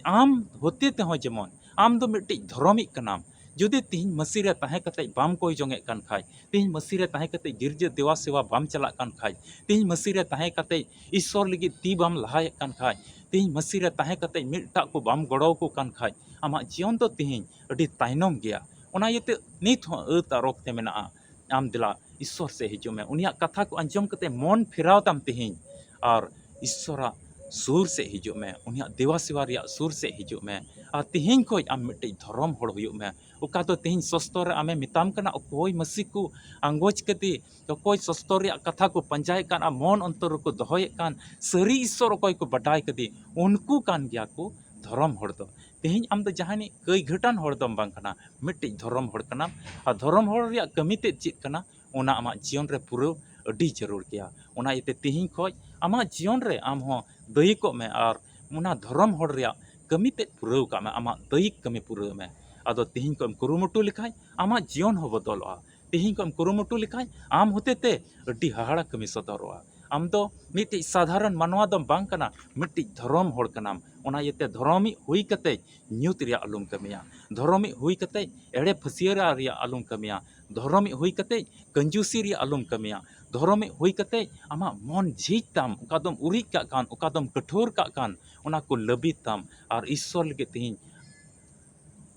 ᱟᱢ ᱦᱚᱛᱮ ᱛᱮᱦᱚᱸ ᱡᱮᱢᱚᱱ ᱟᱢ ᱫᱚ ᱢᱤᱫᱴᱤᱡ ᱫᱷᱚᱨᱚᱢᱤᱡ ᱠᱟᱱᱟᱢ᱾ ᱡᱩᱫᱤ ᱛᱮᱦᱮᱧ ᱢᱟᱹᱥᱤ ᱨᱮ ᱛᱟᱦᱮᱸ ᱠᱟᱛᱮ ᱵᱟᱢ ᱠᱚᱭ ᱡᱚᱝᱮᱫ ᱠᱟᱱ ᱠᱷᱟᱡ, ᱛᱮᱦᱮᱧ ᱢᱟᱹᱥᱤ ᱨᱮ ᱛᱟᱦᱮᱸ ᱠᱟᱛᱮ ᱜᱤᱨᱡᱟᱹ ᱫᱮᱣᱟ ᱥᱮᱣᱟ ᱵᱟᱢ ᱪᱟᱞᱟᱜ ᱠᱟᱱ ᱠᱷᱟᱡ, ᱛᱮᱦᱮᱧ ᱢᱟᱹᱥᱤ ᱨᱮ ᱛᱟᱦᱮᱸ ᱠᱟᱛᱮ ᱤᱥᱥᱚᱨ ᱞᱟᱹᱜᱤᱫ ᱛᱤ ᱵᱟᱢ ᱞᱟᱦᱟᱭᱮᱫ ᱠᱟᱱ ᱠᱷᱟᱡ, ᱛᱮᱦᱮᱧ ᱢᱟᱹᱥᱤ ᱨᱮ ᱛᱟᱦᱮᱸ ᱠᱟᱛᱮ ᱢᱤᱫᱴᱟᱜ ᱠᱚ ᱵᱟᱢ ᱜᱚᱲᱚ ᱟᱠᱚ ᱠᱟᱱ ᱠᱷᱟᱡ, ᱟᱢᱟᱜ ᱡᱤᱭᱚᱱ ᱫᱚ ᱛᱮᱦᱮᱧ ᱟᱹᱰᱤ ᱛᱟᱭᱱᱚᱢ ᱜᱮᱭᱟ᱾ ᱚᱱᱟ ᱤᱭᱟᱹᱛᱮ ᱱᱤᱛ ᱦᱚᱸ ᱟᱹᱛ ᱟᱨ ᱚᱠᱛᱮ ᱢᱮᱱᱟᱜᱼᱟ᱾ ᱟᱢ ᱫᱮᱞᱟ ᱤᱥᱥᱚᱨ ᱥᱮᱫ ᱦᱤᱡᱩᱜ ᱢᱮ᱾ ᱩᱱᱤᱭᱟᱜ ᱠᱟᱛᱷᱟ ᱠᱚ ᱟᱸᱡᱚᱢ ᱠᱟᱛᱮ ᱢᱚᱱ ᱯᱷᱮᱨᱟᱣ ᱛᱟᱢ ᱛᱮᱦᱮᱧ, ᱟᱨ ᱤᱥᱥᱚᱨᱟᱜ ᱥᱩᱨ ᱥᱮᱫ ᱦᱤᱡᱩᱜ ᱢᱮ, ᱩᱱᱤᱭᱟᱜ ᱫᱮᱵᱟ ᱥᱮᱵᱟ ᱨᱮᱭᱟᱜ ᱥᱩᱨ ᱥᱮᱫ ᱦᱤᱡᱩᱜ ᱢᱮ᱾ ᱟᱨ ᱛᱮᱦᱮᱧ ᱠᱷᱚᱱ ᱟᱢ ᱢᱤᱫᱴᱮᱡ ᱫᱷᱚᱨᱚᱢ ᱦᱚᱲ ᱦᱩᱭᱩᱜ ᱢᱮ᱾ ᱚᱠᱟ ᱫᱚ ᱛᱮᱦᱮᱧ ᱥᱚᱥᱛᱚᱨ ᱨᱮ ᱟᱢᱮ ᱢᱮᱛᱟᱢ ᱠᱟᱱᱟ, ᱚᱠᱚᱭ ᱢᱟᱹᱥᱤ ᱠᱚ ᱟᱸᱜᱚᱪ ᱠᱟᱛᱮ, ᱚᱠᱚᱭ ᱥᱚᱥᱛᱚᱨ ᱨᱮᱭᱟᱜ ᱠᱟᱛᱷᱟ ᱠᱚ ᱯᱟᱸᱡᱟᱭᱮᱫ ᱠᱟᱱ ᱟᱨ ᱢᱚᱱ ᱚᱱᱛᱚᱨ ᱨᱮᱠᱚ ᱫᱚᱦᱚᱭᱮᱫ ᱠᱟᱱ, ᱥᱟᱹᱨᱤ ᱤᱥᱥᱚᱨ ᱚᱠᱚᱭ ᱠᱚ ᱵᱟᱰᱟᱭ ᱠᱟᱫᱮ, ᱩᱱᱠᱩ ᱠᱟᱱ ᱜᱮᱭᱟ ᱠᱚ ᱫᱷᱚᱨᱚᱢ ᱦᱚᱲ ᱫᱚ᱾ ᱛᱮᱦᱮᱧ ᱟᱢ ᱫᱚ ᱡᱟᱦᱟᱱᱤᱡ ᱠᱟᱹᱭ ᱜᱷᱟᱹᱴᱟᱱ ᱦᱚᱲ ᱫᱚᱢ ᱵᱟᱝ ᱠᱟᱱᱟ, ᱢᱤᱫᱴᱤᱡ ᱫᱷᱚᱨᱚᱢ ᱦᱚᱲ ᱠᱟᱱᱟᱢ᱾ ᱟᱨ ᱫᱷᱚᱨᱚᱢ ᱦᱚᱲ ᱨᱮᱭᱟᱜ ᱠᱟᱹᱢᱤ ᱛᱮᱫ ᱪᱮᱫ ᱠᱟᱱᱟ, ᱚᱱᱟ ᱟᱢᱟᱜ ᱡᱤᱭᱚᱱ ᱨᱮ ᱯᱩᱨᱟᱹᱣ ᱟᱹᱰᱤ ᱡᱟᱹᱨᱩᱲ ᱜᱮᱭᱟ᱾ ᱚᱱᱟ ᱤᱭᱟᱹᱛᱮ ᱛᱮᱦᱮᱧ ᱠᱷᱚᱱ ᱟᱢᱟᱜ ᱡᱤᱭᱚᱱ ᱨᱮ ᱟᱢ ᱦᱚᱸ ᱫᱟᱹᱭᱤᱠᱚᱜ ᱢᱮ ᱟᱨ ᱚᱱᱟ ᱫᱷᱚᱨᱚᱢ ᱦᱚᱲ ᱨᱮᱭᱟᱜ ᱠᱟᱹᱢᱤ ᱛᱮᱫ ᱯᱩᱨᱟᱹᱣ ᱠᱟᱜ ᱢᱮ, ᱟᱢᱟᱜ ᱫᱟᱹᱭᱤᱠ ᱠᱟᱹᱢᱤ ᱯᱩᱨᱟᱹᱣ ᱢᱮ᱾ ᱟᱫᱚ ᱛᱮᱦᱮᱧ ᱠᱷᱚᱱ ᱮᱢ ᱠᱩᱨᱩᱢᱩᱴᱩ ᱞᱮᱠᱷᱟᱱ ᱟᱢᱟᱜ ᱡᱤᱭᱚᱱ ᱦᱚᱸ ᱵᱚᱫᱚᱞᱚᱜᱼᱟ᱾ ᱛᱮᱦᱮᱧ ᱠᱷᱚᱱ ᱮᱢ ᱠᱩᱨᱩᱢᱩᱴᱩ ᱞᱮᱠᱷᱟᱱ ᱟᱢ ᱦᱚᱛᱮᱛᱮ ᱟᱹᱰᱤ ᱦᱟᱦᱟᱲᱟ ᱠᱟᱹᱢᱤ ᱥᱚᱫᱚᱨᱚᱜᱼᱟ᱾ ᱟᱢ ᱫᱚ ᱢᱤᱫᱴᱤᱡ ᱥᱟᱫᱷᱟᱨᱚᱱ ᱢᱟᱱᱣᱟ ᱫᱚᱢ ᱵᱟᱝ ᱠᱟᱱᱟ, ᱢᱤᱫᱴᱤᱡ ᱫᱷᱚᱨᱚᱢ ᱦᱚᱲ ᱠᱟᱱᱟᱢ᱾ ᱚᱱᱟ ᱤᱭᱟᱹᱛᱮ ᱫᱷᱚᱨᱚᱢᱤᱡ ᱦᱩᱭ ᱠᱟᱛᱮ ᱧᱩᱛ ᱨᱮᱭᱟᱜ ᱟᱞᱚᱢ ᱠᱟᱹᱢᱤᱭᱟ, ᱫᱷᱚᱨᱚᱢᱤᱡ ᱦᱩᱭ ᱠᱟᱛᱮ ᱮᱲᱮ ᱯᱷᱟᱹᱥᱭᱟᱹ ᱨᱮᱭᱟᱜ ᱟᱞᱚᱢ ᱠᱟᱹᱢᱤᱭᱟ, ᱫᱷᱚᱨᱚᱢᱤᱡ ᱦᱩᱭ ᱠᱟᱛᱮ ᱠᱟᱹᱧᱡᱩᱥᱤ ᱨᱮᱭᱟᱜ ᱟᱞᱚᱢ ᱠᱟᱹᱢᱤᱭᱟ᱾ ᱫᱷᱚᱨᱚᱢᱤᱡ ᱦᱩᱭ ᱠᱟᱛᱮ ᱟᱢᱟᱜ ᱢᱚᱱ ᱡᱷᱤᱡ ᱛᱟᱢ, ᱚᱠᱟ ᱫᱚᱢ ᱩᱨᱤᱡ ᱠᱟᱜ ᱠᱟᱱ, ᱚᱠᱟ ᱫᱚᱢ ᱠᱟᱹᱴᱷᱩᱨ ᱠᱟᱜ ᱠᱟᱱ, ᱚᱱᱟ ᱠᱚ ᱞᱟᱹᱵᱤᱫ ᱛᱟᱢ᱾ ᱟᱨ ᱤᱥᱥᱚᱨ ᱞᱟᱹᱜᱤᱫ ᱛᱮᱦᱮᱧ,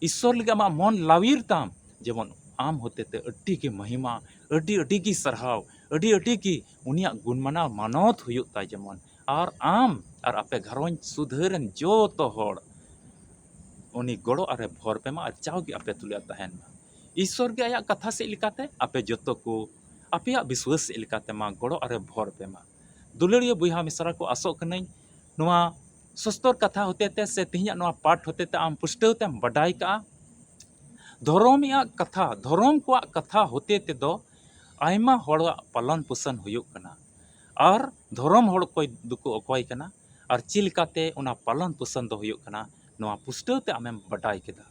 ᱤᱥᱥᱚᱨ ᱞᱟᱹᱜᱤᱫ ᱟᱢᱟᱜ ᱢᱚᱱ ᱞᱟᱣᱤᱨ ᱛᱟᱢ, ᱡᱮᱢᱚᱱ ᱟᱢ ᱦᱚᱛᱮᱛᱮ ᱟᱹᱰᱤ ᱜᱮ ᱢᱚᱦᱤᱢᱟ, ᱟᱹᱰᱤ ᱟᱹᱰᱤ ᱜᱮ ᱥᱟᱨᱦᱟᱣ, ᱟᱹᱰᱤ ᱟᱹᱰᱤ ᱜᱮ ᱩᱱᱤᱭᱟᱜ ᱜᱩᱱ ᱢᱟᱱᱟᱣ ᱢᱟᱱᱚᱛ ᱦᱩᱭᱩᱜ ᱛᱟᱭ ᱡᱮᱢᱚᱱ᱾ ᱟᱨ ᱟᱢ ᱟᱨ ᱟᱯᱮ ᱜᱷᱟᱨᱚᱸᱡᱽ ᱥᱩᱫᱷᱟᱹ ᱨᱮᱱ ᱡᱚᱛᱚ ᱦᱚᱲ ᱩᱱᱤ ᱜᱚᱲᱚ ᱟᱨᱮ ᱵᱷᱚᱨ ᱯᱮ ᱢᱟ ᱟᱨ ᱡᱟᱣᱜᱮ ᱟᱯᱮ ᱛᱩᱞᱩᱡ ᱛᱟᱦᱮᱱ ᱢᱟ᱾ ᱤᱥᱥᱚᱨ ᱜᱮ ᱟᱭᱟᱜ ᱠᱟᱛᱷᱟ ᱥᱮᱫ ᱞᱮᱠᱟᱛᱮ ᱟᱯᱮ ᱡᱚᱛᱚ ᱠᱚ ᱟᱯᱮᱭᱟᱜ ᱵᱤᱥᱣᱟᱹᱥ ᱥᱮᱫ ᱞᱮᱠᱟᱛᱮ ᱢᱟ ᱜᱚᱲᱚ ᱟᱨᱮ ᱵᱷᱚᱨ ᱯᱮ ᱢᱟ᱾ ᱫᱩᱞᱟᱹᱲᱤᱭᱟᱹ ᱵᱚᱭᱦᱟ ᱢᱤᱥᱨᱟ ᱠᱚ, ᱟᱥᱚᱜ ᱠᱟᱹᱱᱟᱹᱧ ᱱᱚᱣᱟ ᱥᱚᱥᱛᱚᱨ ᱠᱟᱛᱷᱟ ᱦᱚᱛᱮᱛᱮ ᱥᱮ ᱛᱮᱦᱮᱧᱟᱜ ᱱᱚᱣᱟ ᱯᱟᱴ ᱦᱚᱛᱮᱛᱮ ᱟᱢ ᱯᱩᱥᱴᱟᱹᱣ ᱛᱮᱢ ᱵᱟᱰᱟᱭ ᱠᱟᱜᱼᱟ᱾ ᱫᱷᱚᱨᱚᱢ ᱨᱮᱭᱟᱜ ᱠᱟᱛᱷᱟ, ᱫᱷᱚᱨᱚᱢ ᱠᱚᱣᱟᱜ ᱠᱟᱛᱷᱟ ᱦᱚᱛᱮ ᱛᱮᱫᱚ ᱟᱭᱢᱟ ᱦᱚᱲᱟᱜ ᱯᱟᱞᱚᱱ ᱯᱳᱥᱚᱱ ᱦᱩᱭᱩᱜ ᱠᱟᱱᱟ᱾ ᱟᱨ ᱫᱷᱚᱨᱚᱢ ᱦᱚᱲ ᱚᱠᱚᱭ ᱫᱚᱠᱚ ᱚᱠᱚᱭ ᱠᱟᱱᱟ ᱟᱨ ᱪᱮᱫ ᱞᱮᱠᱟᱛᱮ ᱚᱱᱟ ᱯᱟᱞᱚᱱ ᱯᱳᱥᱚᱱ ᱫᱚ ᱦᱩᱭᱩᱜ ᱠᱟᱱᱟ, ᱱᱚᱣᱟ ᱯᱩᱥᱴᱟᱹᱣ ᱛᱮ ᱟᱢᱮᱢ ᱵᱟᱰᱟᱭ ᱠᱮᱫᱟ᱾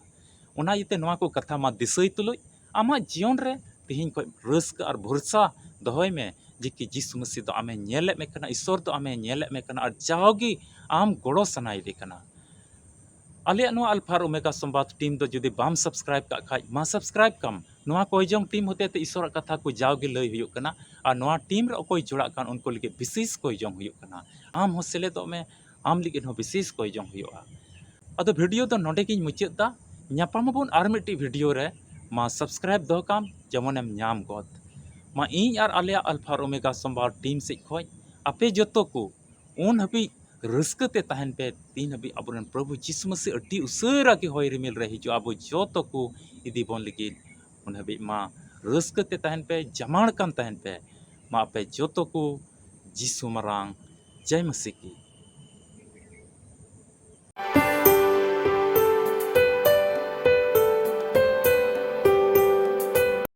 ᱚᱱᱟ ᱤᱭᱟᱹᱛᱮ ᱱᱚᱣᱟ ᱠᱚ ᱠᱟᱛᱷᱟ ᱢᱟ ᱫᱤᱥᱟᱹᱭ ᱛᱩᱞᱩᱡ ᱟᱢᱟᱜ ᱡᱤᱭᱚᱱ ᱨᱮ ᱛᱮᱦᱮᱧ ᱠᱷᱚᱱ ᱨᱟᱹᱥᱠᱟᱹ ᱟᱨ ᱵᱷᱚᱨᱥᱟ ᱫᱚᱦᱚᱭ ᱢᱮ ᱡᱮ ᱠᱤ ᱡᱤᱥᱩ ᱢᱟᱹᱥᱤ ᱫᱚ ᱟᱢᱮ ᱧᱮᱞᱮᱫ ᱢᱮ ᱠᱟᱱᱟ, ᱤᱥᱥᱚᱨ ᱫᱚ ᱟᱢᱮ ᱧᱮᱞᱮᱫ ᱢᱮ ᱠᱟᱱᱟ ᱟᱨ ᱡᱟᱣᱜᱮ ᱟᱢ ᱜᱚᱲᱚ ᱥᱟᱱᱟᱭᱮᱫᱮ ᱠᱟᱱᱟ᱾ ᱟᱞᱮᱭᱟᱜ ᱱᱚᱣᱟ ᱟᱞᱯᱷᱟ ᱟᱨ ᱳᱢᱮᱜᱟ ᱥᱚᱢᱵᱟᱫ ᱴᱤᱢ ᱫᱚ ᱡᱩᱫᱤ ᱵᱟᱢ ᱥᱟᱵᱥᱠᱨᱟᱭᱤᱵ ᱠᱟᱜ ᱠᱷᱟᱡ, ᱢᱟ ᱥᱟᱵᱥᱠᱨᱟᱭᱤᱵ ᱠᱟᱢ᱾ ᱱᱚᱣᱟ ᱠᱚᱭᱡᱚᱝ ᱴᱤᱢ ᱦᱚᱛᱮᱛᱮ ᱤᱥᱥᱚᱨᱟᱜ ᱠᱟᱛᱷᱟ ᱠᱚ ᱡᱟᱣᱜᱮ ᱞᱟᱹᱭ ᱦᱩᱭᱩᱜ ᱠᱟᱱᱟ ᱟᱨ ᱱᱚᱣᱟ ᱴᱤᱢ ᱨᱮ ᱚᱠᱚᱭ ᱡᱚᱲᱟᱜ ᱠᱟᱱ ᱩᱱᱠᱩ ᱞᱟᱹᱜᱤᱫ ᱵᱤᱥᱮᱥ ᱠᱚᱭᱡᱚᱝ ᱦᱩᱭᱩᱜ ᱠᱟᱱᱟ᱾ ᱟᱢ ᱦᱚᱸ ᱥᱮᱞᱮᱫᱚᱜ ᱢᱮ, ᱟᱢ ᱞᱟᱹᱜᱤᱫ ᱦᱚᱸ ᱵᱤᱥᱮᱥ ᱠᱚᱭᱡᱚᱝ ᱦᱩᱭᱩᱜᱼᱟ᱾ ᱟᱫᱚ ᱵᱷᱤᱰᱤᱭᱳ ᱫᱚ ᱱᱚᱰᱮ ᱜᱤᱧ ᱢᱩᱪᱟᱹᱫ ᱫᱟ᱾ ᱧᱟᱯᱟᱢ ᱟᱵᱚᱱ ᱟᱨ ᱢᱤᱫᱴᱤᱡ ᱵᱷᱤᱰᱤᱭᱳ ᱨᱮ᱾ ᱢᱟ ᱥᱟᱵᱥᱠᱨᱟᱭᱤᱵ ᱫᱚᱦᱚ ᱠᱟᱢ, ᱡᱮᱢᱚᱱᱮᱢ ᱧᱟᱢ ᱜᱚᱫ᱾ ᱢᱟ ᱤᱧ ᱟᱨ ᱟᱞᱮᱭᱟᱜ ᱟᱞᱯᱷᱟ ᱟᱨ ᱳᱢᱮᱜᱟ ᱥᱳᱢᱵᱟᱨ ᱴᱤᱢ ᱥᱮᱫ ᱠᱷᱚᱱ ᱟᱯᱮ ᱡᱚᱛᱚ ᱠᱚ ᱩᱱ ᱦᱟᱹᱵᱤᱡ ᱨᱟᱹᱥᱠᱟᱹ ᱛᱮ ᱛᱟᱦᱮᱱ ᱯᱮ, ᱛᱤᱱ ᱦᱟᱹᱵᱤᱡ ᱟᱵᱚᱨᱮᱱ ᱯᱨᱚᱵᱷᱩ ᱡᱤᱥᱩ ᱢᱟᱹᱥᱤ ᱟᱹᱰᱤ ᱩᱥᱟᱹᱨᱟ ᱜᱮ ᱦᱚᱭ ᱨᱤᱢᱤᱞ ᱨᱮ ᱦᱤᱡᱩᱜᱼᱟ ᱟᱵᱚ ᱡᱚᱛᱚ ᱠᱚ ᱤᱫᱤ ᱵᱚᱱ ᱞᱟᱹᱜᱤᱫ᱾ ᱩᱱ ᱦᱟᱹᱵᱤᱡ ᱢᱟ ᱨᱟᱹᱥᱠᱟᱹ ᱛᱮ ᱛᱟᱦᱮᱱ ᱯᱮ, ᱡᱟᱢᱟᱲ ᱠᱟᱱ ᱛᱟᱦᱮᱱ ᱯᱮ᱾ ᱢᱟ ᱟᱯᱮ ᱡᱚᱛᱚ ᱠᱚ ᱡᱤᱥᱩ ᱢᱟᱨᱟᱝ ᱡᱟᱭ ᱢᱟᱹᱥᱤ ᱠᱤ᱾